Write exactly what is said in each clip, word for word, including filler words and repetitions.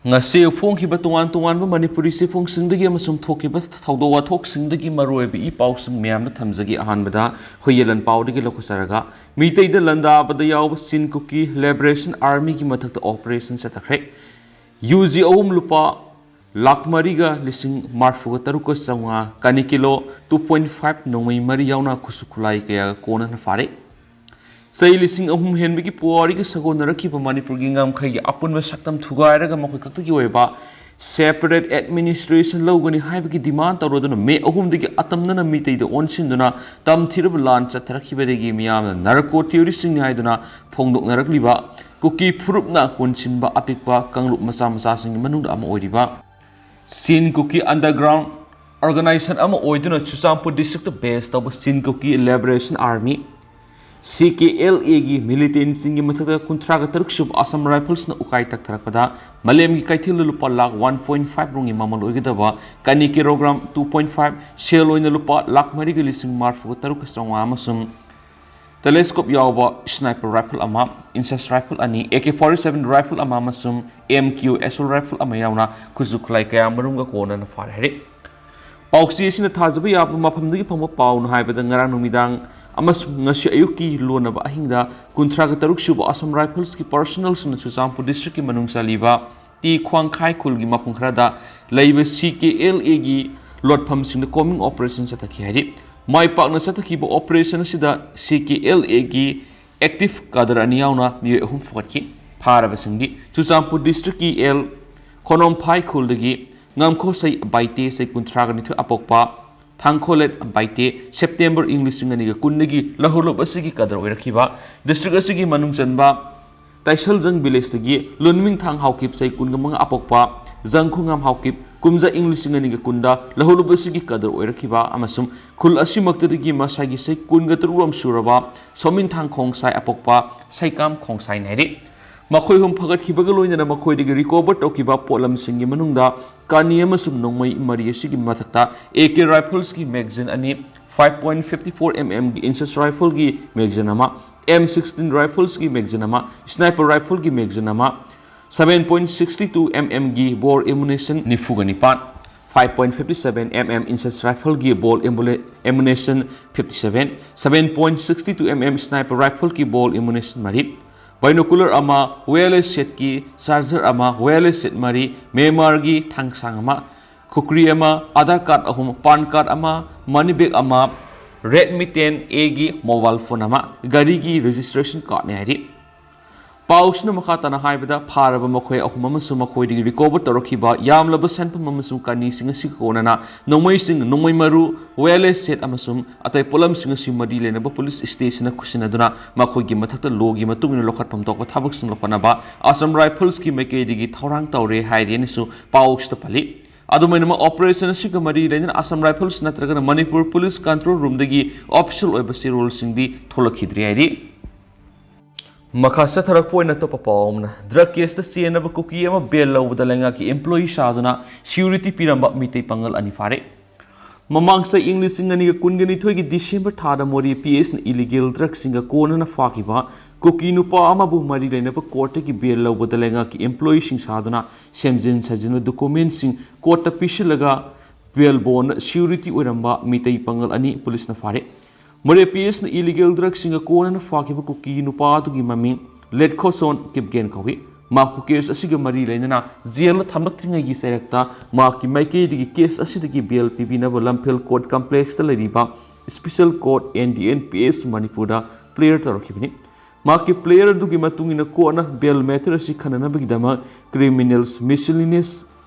ꯉꯁꯤ ꯐꯣꯡꯈꯤꯕ ꯇꯣꯉꯥꯟ ꯇꯣꯉꯥꯟꯕ ꯃꯅꯤꯄꯨꯔꯤ ꯆꯦꯐꯣꯡꯁꯤꯡꯗꯒꯤ ꯑꯃꯁꯨꯡ ꯊꯣꯛꯈꯤꯕ ꯊꯧꯗꯣꯛ ꯋꯥꯊꯣꯛꯁꯤꯡꯗꯒꯤ ꯃꯔꯨꯑꯣꯏꯕ ꯏ ꯄꯥꯎꯁꯤꯡ ꯃꯌꯥꯝꯗ ꯊꯝꯖꯒꯦ꯫ ꯑꯍꯥꯟꯕꯗ ꯍꯨꯏꯌꯦꯂꯟ ꯄꯥꯎꯗꯒꯤ ꯂꯧꯈꯠꯆꯔꯒ, ꯃꯤꯇꯩꯗ ꯂꯥꯟꯗꯥꯕꯗ ꯌꯥꯎꯕ ꯆꯤꯟ ꯀꯨꯀꯤ ꯂꯤꯕꯔꯦꯁꯟ ꯑꯥꯔꯃꯤꯒꯤ ꯃꯊꯛꯇ ꯑꯣꯄꯔꯦꯁꯟ ꯆꯠꯊꯈ꯭ꯔꯦ꯫ ꯌꯨ ꯖꯤ ꯑꯍꯨꯝ ꯂꯨꯄꯥ ꯂꯥꯈ ꯃꯔꯤꯒ ꯂꯤꯁꯤꯡ ꯃꯔꯤꯐꯨꯒ ꯇꯔꯨꯛꯀ ꯆꯥꯝꯃꯉꯥ, ꯀꯅꯤ ꯀꯤꯂꯣ ꯇꯨ ꯄꯣꯏꯟ ꯐꯥꯏꯚ ꯅꯣꯡꯃꯩ ꯃꯔꯤ ꯌꯥꯎꯅ ꯈꯨꯠꯁꯨ ꯈꯨꯠꯂꯥꯏ ꯀꯌꯥꯒ ꯀꯣꯟꯅꯅ ꯐꯥꯔꯦ꯫ ꯆꯍꯤ ꯂꯤꯁꯤꯡ ꯑꯍꯨꯝ ꯍꯦꯟꯕꯒꯤ ꯄꯨꯋꯥꯔꯤꯒ ꯁꯥꯒꯣꯟꯅꯔꯛꯈꯤꯕ ꯃꯅꯤꯄꯨꯔꯒꯤ ꯉꯝꯈꯩꯒꯤ ꯑꯄꯨꯟꯕ ꯁꯛꯇꯝ ꯊꯨꯒꯥꯏꯔꯒ ꯃꯈꯣꯏ ꯈꯛꯇꯒꯤ ꯑꯣꯏꯕ ꯁꯦꯄꯔꯦꯠ ꯑꯦꯗꯃꯤꯅꯤꯁꯇ꯭ꯔꯦꯁꯟ ꯂꯧꯒꯅꯤ ꯍꯥꯏꯕꯒꯤ ꯗꯤꯃꯥꯟ ꯇꯧꯔꯗꯨꯅ ꯃꯦ ꯑꯍꯨꯝꯗꯒꯤ ꯑꯇꯝꯅꯅ ꯃꯤꯇꯩꯗ ꯑꯣꯟꯁꯤꯟꯗꯨꯅ ꯇꯝꯊꯤꯔꯕ ꯂꯥꯟ ꯆꯠꯊꯔꯛꯈꯤꯕꯗꯒꯤ ꯃꯤꯌꯥꯝꯅ ꯅꯥꯔꯀꯣ ꯇꯤꯑꯣꯔꯤꯁꯁꯤꯡꯅꯤ ꯍꯥꯏꯗꯨꯅ ꯐꯣꯡꯗꯣꯛꯅꯔꯛꯂꯤꯕ ꯀꯨꯀꯤ ꯐꯨꯔꯨꯞꯅ ꯀꯣꯟꯁꯤꯟꯕ ꯑꯄꯤꯛꯄ ꯀꯥꯡꯂꯨꯞ ꯃꯆꯥ ꯃꯆꯥꯁꯤꯡꯒꯤ ꯃꯅꯨꯡꯗ ꯑꯃ ꯑꯣꯏꯔꯤꯕ ꯆꯤꯟ ꯀꯨꯀꯤ ꯑꯟꯗꯔꯒ꯭ꯔꯥꯎꯟ ꯑꯣꯔꯒꯅꯥꯏꯖꯦꯁꯟ ꯑꯃ ꯑꯣꯏꯗꯨꯅ ꯆꯨꯔꯆꯥꯟꯄꯨꯔ ꯗꯤꯁꯇ꯭ꯔꯤꯛꯇ ꯕꯦꯁ ꯇꯧꯕ ꯆꯤꯟ ꯀꯨꯀꯤ ꯂꯤꯕꯔꯦꯁꯟ ꯑꯥꯔꯃꯤ, ꯁꯤ ꯀꯦ ꯑꯦꯜ ꯑꯦꯒꯤ ꯃꯤꯂꯤꯇꯦꯟꯁꯤꯡꯒꯤ ꯃꯊꯛꯇ ꯀꯨꯟꯊ꯭ꯔꯥꯒ ꯇꯔꯨꯛ ꯁꯨꯕ ꯑꯁꯥꯝ ꯔꯥꯏꯐꯜꯁꯅ ꯎꯀꯥꯏ ꯇꯛꯊꯔꯛꯄꯗ ꯃꯥꯂꯦꯝꯒꯤ ꯀꯩꯊꯦꯜꯗ ꯂꯨꯄꯥ ꯂꯥꯈ ꯋꯥꯟ ꯄꯣꯏꯟ ꯐꯥꯏꯚ ꯔꯣꯝꯒꯤ ꯃꯃꯜ ꯑꯣꯏꯒꯗꯕ ꯀꯅꯤ ꯀꯤꯂꯣꯒ꯭ꯔꯥꯝ ꯇꯨ ꯄꯣꯏꯟ ꯐꯥꯏꯚ, ꯁꯦꯜ ꯑꯣꯏꯅ ꯂꯨꯄꯥ ꯂꯥꯈ ꯃꯔꯤꯒ ꯂꯤꯁꯤꯡ ꯃꯔꯤꯐꯨꯒ ꯇꯔꯨꯛꯀ ꯆꯥꯝꯃꯉꯥ ꯑꯃꯁꯨꯡ ꯇꯦꯂꯦꯁꯀꯣꯞ ꯌꯥꯎꯕ ꯁ꯭ꯅꯥꯏꯄꯔ ꯔꯥꯏꯐꯜ ꯑꯃ, ꯏꯟꯁꯁ ꯔꯥꯏꯐꯜ ꯑꯅꯤ, A K forty seven rifle ꯑꯃ ꯑꯃꯁꯨꯡ ꯑꯦꯝ ꯀ꯭ꯌꯨ ꯑꯦꯁꯣꯜ ꯔꯥꯏꯐꯜ ꯑꯃ ꯌꯥꯎꯅ ꯈꯨꯠꯁꯨ ꯈꯨꯠꯂꯥꯏ ꯀꯌꯥ ꯃꯔꯨꯝꯒ ꯀꯣꯟꯅꯅ ꯐꯥꯔꯦ ꯍꯥꯏꯔꯤ꯫ ꯄꯥꯎꯆꯦ ꯑꯁꯤꯅ ꯊꯥꯖꯕ ꯌꯥꯕ ꯃꯐꯝꯗꯒꯤ ꯐꯪꯕ ꯄꯥꯎꯅ ꯍꯥꯏꯕꯗ, ꯉꯔꯥꯡ ꯅꯨꯃꯤꯗꯥꯡ ꯑꯃꯁꯨꯡ ꯉꯁꯤ ꯑꯌꯨꯛꯀꯤ ꯂꯣꯟꯅꯕ ꯑꯍꯤꯡꯗ ꯀꯨꯟꯊ꯭ꯔꯥꯒ ꯇꯔꯨꯛ ꯁꯨꯕ ꯑꯁꯥꯝ ꯔꯥꯏꯐꯜꯁꯀꯤ ꯄꯥꯔꯁꯣꯅꯦꯜꯁꯤꯡꯅ ꯆꯨꯔꯆꯥꯟꯄꯨꯔ ꯗꯤꯁꯇ꯭ꯔꯤꯛꯀꯤ ꯃꯅꯨꯡ ꯆꯜꯂꯤꯕ ꯇꯤ ꯈ꯭ꯋꯥꯡꯈꯥꯏ ꯈꯨꯜꯒꯤ ꯃꯐꯝ ꯈꯔꯗ ꯂꯩꯕ ꯁꯤ ꯀꯦ ꯑꯦꯜ ꯑꯦꯒꯤ ꯂꯣꯠꯐꯝꯁꯤꯡꯗ ꯀꯣꯝꯕꯤꯡ ꯑꯣꯄꯔꯦꯁꯟ ꯆꯠꯊꯈꯤ ꯍꯥꯏꯔꯤ꯫ ꯃꯥꯏ ꯄꯥꯛꯅ ꯆꯠꯊꯈꯤꯕ ꯑꯣꯄꯔꯦꯁꯟ ꯑꯁꯤꯗ ꯁꯤ ꯀꯦ ꯑꯦꯜ ꯑꯦꯒꯤ ꯑꯦꯛꯇꯤꯚ ꯀꯥꯗꯔ ꯑꯅꯤ ꯌꯥꯎꯅ ꯃꯤꯑꯣꯏ ꯑꯍꯨꯝ ꯐꯨꯒꯠꯈꯤ꯫ ꯐꯥꯔꯕꯁꯤꯡꯗꯤ ꯆꯨꯔꯆꯥꯟꯄꯨꯔ ꯗꯤꯁꯇ꯭ꯔꯤꯛꯀꯤ ꯑꯦꯜ ꯈꯣꯅꯣꯝꯐꯥꯏ ꯈꯨꯜꯗꯒꯤ ꯉꯝꯈꯣꯁꯩ ꯕꯥꯏꯇꯦ, ꯆꯍꯤ ꯀꯨꯟꯊ꯭ꯔꯥꯒ ꯅꯤꯊꯣꯏ ꯑꯄꯣꯛꯄ, ꯊꯥꯡꯈꯣꯂꯦꯠ ꯕꯥꯏꯇꯦ, ꯁꯦꯞꯇꯦꯝꯕꯔ ꯏꯪ ꯂꯤꯁꯤꯡ ꯑꯅꯤꯒ ꯀꯨꯟꯗꯒꯤ ꯂꯧꯍꯧꯂꯨꯞ ꯑꯁꯤꯒꯤ ꯀꯥꯗꯔ ꯑꯣꯏꯔꯛꯈꯤꯕ꯫ ꯗꯤꯁꯇ꯭ꯔꯤꯛ ꯑꯁꯤꯒꯤ ꯃꯅꯨꯡ ꯆꯟꯕ ꯇꯥꯏꯁꯜꯖꯪ ꯚꯤꯂꯦꯖꯇꯒꯤ ꯂꯨꯟꯃꯤꯡꯊꯥꯡ ꯍꯥꯎꯀꯤꯞ, ꯆꯍꯤ ꯀꯨꯟꯒ ꯃꯉꯥ ꯑꯄꯣꯛꯄ, ꯖꯪꯈꯨꯉꯥꯝ ꯍꯥꯎꯀꯤꯞ, ꯀꯨꯝꯖꯥ ꯏꯪ ꯂꯤꯁꯤꯡ ꯑꯅꯤꯒ ꯀꯨꯟꯗ ꯂꯧꯍꯧꯂꯨꯞ ꯑꯁꯤꯒꯤ ꯀꯥꯗꯔ ꯑꯣꯏꯔꯛꯈꯤꯕ ꯑꯃꯁꯨꯡ ꯈꯨꯜ ꯑꯁꯤꯃꯛꯇꯗꯒꯤ ꯃꯁꯥꯒꯤ ꯆꯍꯤ ꯀꯨꯟꯒ ꯇꯔꯨꯛ ꯔꯣꯝ ꯁꯨꯔꯕ ꯁꯣꯃꯤꯟꯊꯥꯡ ꯈꯣꯡꯁꯥꯏ ꯑꯄꯣꯛꯄ ꯁꯩꯀꯥꯝ ꯈꯣꯡꯁꯥꯏꯅꯤ ꯍꯥꯏꯔꯤ꯫ ꯃꯈꯣꯏ ꯑꯍꯨꯝ ꯐꯒꯠꯈꯤꯕꯒ ꯂꯣꯏꯅꯅ ꯃꯈꯣꯏꯗꯒꯤ ꯔꯤꯀꯣꯚꯔ ꯇꯧꯈꯤꯕ ꯄꯣꯠꯂꯝꯁꯤꯡꯒꯤ ꯃꯅꯨꯡꯗ ꯀꯥꯅꯤ ꯑꯃꯁꯨꯡ ꯅꯣꯡꯃꯩ ꯃꯔꯤ ꯑꯁꯤꯒꯤ ꯃꯊꯛꯇ ꯑꯦ ꯀꯦ ꯔꯥꯏꯐꯜꯁꯀꯤ ꯃꯦꯒꯖꯤꯟ ꯑꯅꯤ, five point fifty four M ꯑꯦꯝꯒꯤ ꯏꯟꯁꯁ ꯔꯥꯏꯐꯜꯒꯤ ꯃꯦꯒꯖꯤꯟ ꯑꯃ, ꯑꯦꯝ ꯁꯤꯛꯁꯇꯤꯟ ꯔꯥꯏꯐꯜꯁꯀꯤ ꯃꯦꯒꯖꯤꯟ ꯑꯃ, ꯁ꯭ꯅꯥꯏꯄꯔ ꯔꯥꯏꯐꯜꯒꯤ ꯃꯦꯒꯖꯤꯟ ꯑꯃ, seven point sixty two mm ꯒꯤ bore ammunition ꯅꯤꯐꯨꯒ ꯅꯤꯄꯥꯟ, five point fifty seven mm inches rifle ꯒꯤ bore ammunition fifty seven, seven point sixty two mm sniper rifle ꯒꯤ bore ammunition ꯃꯔꯤ, binocular ꯑꯃ, wireless set ꯀꯤ charger ꯑꯃ, wireless set ꯃꯔꯤ, Myanmar ꯒꯤ ꯊꯥꯡꯁꯥꯡ ꯑꯃ, ꯈꯨꯀ꯭ꯔꯤ ꯑꯃ, Aadhaar card ꯑꯍꯨꯝ, PAN card ꯑꯃ, money bag ꯑꯃ, Redmi ten A ꯒꯤ mobile phone ꯑꯃ, ꯒꯥꯔꯤꯒꯤ registration card ꯅꯤ ꯍꯥꯏꯔꯤ꯫ ꯄꯥꯎꯁꯤꯅ ꯃꯈꯥ ꯇꯥꯅ ꯍꯥꯏꯕꯗ, ꯐꯥꯔꯕ ꯃꯈꯣꯏ ꯑꯍꯨꯝ ꯑꯃꯁꯨꯡ ꯃꯈꯣꯏꯗꯒꯤ recover ꯇꯧꯔꯛꯈꯤꯕ ꯌꯥꯝꯂꯕ ꯁꯦꯟꯐꯝ ꯑꯃꯁꯨꯡ ꯀꯥꯅꯤꯁꯤꯡ ꯑꯁꯤꯒ ꯂꯣꯏꯅꯅ ꯅꯣꯡꯃꯩꯁꯤꯡ, ꯅꯣꯡꯃꯩ ꯃꯔꯨ, wireless set ꯑꯃꯁꯨꯡ ꯑꯇꯩ ꯄꯣꯠꯂꯝꯁꯤꯡ ꯑꯁꯤ ꯃꯔꯤ ꯂꯩꯅꯕ police station ꯅ ꯈꯨꯠꯁꯤꯟꯅꯗꯨꯅ ꯃꯈꯣꯏꯒꯤ ꯃꯊꯛꯇ law ꯒꯤ ꯃꯇꯨꯡ ꯏꯟꯅ ꯂꯧꯈꯠꯐꯝ ꯊꯣꯛꯄ ꯊꯕꯛꯁꯤꯡ ꯂꯧꯈꯠꯅꯕ Assam Rifles ꯀꯤ ꯃꯥꯏꯀꯩꯗꯒꯤ ꯊꯧꯔꯥꯡ ꯇꯧꯔꯦ ꯍꯥꯏꯔꯤ ꯍꯥꯏꯅꯁꯨ ꯄꯥꯎꯁꯤꯗ ꯄꯜꯂꯤ꯫ ꯑꯗꯨꯃꯥꯏꯅꯃꯛ, operation ꯑꯁꯤꯒ ꯃꯔꯤ ꯂꯩꯅꯅ Assam Rifles ꯅꯠꯇ꯭ꯔꯒꯅ Manipur Police Control Room ꯗꯒꯤ official ꯑꯣꯏꯕ ꯆꯦꯔꯣꯜꯁꯤꯡꯗꯤ ꯊꯣꯛꯂꯛꯈꯤꯗ꯭ꯔꯤ ꯍꯥꯏꯔꯤ꯫ ꯃꯈꯥ ꯆꯠꯊꯔꯛꯄ ꯑꯣꯏꯅ ꯑꯇꯣꯞꯄ ꯄꯥꯎ ꯑꯃꯅ, drug case ꯇ ꯆꯦꯟꯅꯕ ꯀꯨꯀꯤ ꯑꯃ bail ꯂꯧꯕꯗ ꯂꯩꯉꯥꯛꯀꯤ employee ꯁꯥꯗꯨꯅ security ꯄꯤꯔꯝꯕ ꯃꯤꯇꯩ ꯄꯥꯉꯜ ꯑꯅꯤ ꯐꯥꯔꯦ꯫ ꯃꯃꯥꯡ ꯆꯍꯤ ꯏꯪ ꯂꯤꯁꯤꯡ ꯑꯅꯤꯒ ꯀꯨꯟꯒ ꯅꯤꯊꯣꯏꯒꯤ December ꯊꯥꯗ ꯃꯣꯔꯦ P S ꯅ illegal drug ꯁꯤꯡꯒ ꯀꯣꯟꯅꯅ ꯐꯥꯈꯤꯕ ꯀꯨꯀꯤ ꯅꯨꯄꯥ ꯑꯃꯕꯨ ꯃꯔꯤ ꯂꯩꯅꯕ court ꯇꯒꯤ bail ꯂꯧꯕꯗ ꯂꯩꯉꯥꯛꯀꯤ employee ꯁꯤꯡ ꯁꯥꯗꯨꯅ ꯁꯦꯝꯖꯤꯟ ꯁꯥꯖꯤꯟꯕ document ꯁꯤꯡ court ꯇ ꯄꯤꯁꯤꯜꯂꯒ bail bond security ꯑꯣꯏꯔꯝꯕ ꯃꯤꯇꯩ ꯄꯥꯉꯜ ꯑꯅꯤ police ꯅ ꯐꯥꯔꯦ꯫ ꯃꯣꯔꯦ P S ꯅ illegal drug ꯁꯤꯡꯒ ꯀꯣꯟꯅꯅ ꯐꯥꯈꯤꯕ ꯀꯨꯀꯤ ꯅꯨꯄꯥ ꯑꯗꯨꯒꯤ ꯃꯃꯤꯡ ꯂꯦꯠꯈꯣꯁꯣꯟ ꯀꯤꯞꯒꯦꯟ ꯀꯧꯏ꯫ ꯃꯍꯥꯛꯄꯨ case ꯑꯁꯤꯒ ꯃꯔꯤ ꯂꯩꯅꯅ jail ꯗ ꯊꯝꯂꯛꯇ꯭ꯔꯤꯉꯩꯒꯤ ꯆꯩꯔꯛꯇ ꯃꯍꯥꯛꯀꯤ ꯃꯥꯏꯀꯩꯗꯒꯤ case ꯑꯁꯤꯗꯒꯤ bail ꯄꯤꯕꯤꯅꯕ ꯂꯝꯐꯦꯜ court complex ꯇ ꯂꯩꯔꯤꯕ Special Court N D N P S ꯃꯅꯤꯄꯨꯔꯗ plead ꯇꯧꯔꯛꯈꯤꯕꯅꯤ꯫ ꯃꯍꯥꯛꯀꯤ plead ꯑꯗꯨꯒꯤ ꯃꯇꯨꯡ ꯏꯟꯅ court ꯅ bail matter ꯑꯁꯤ ꯈꯟꯅꯅꯕꯒꯤꯗꯃꯛ Criminals Miscellaneous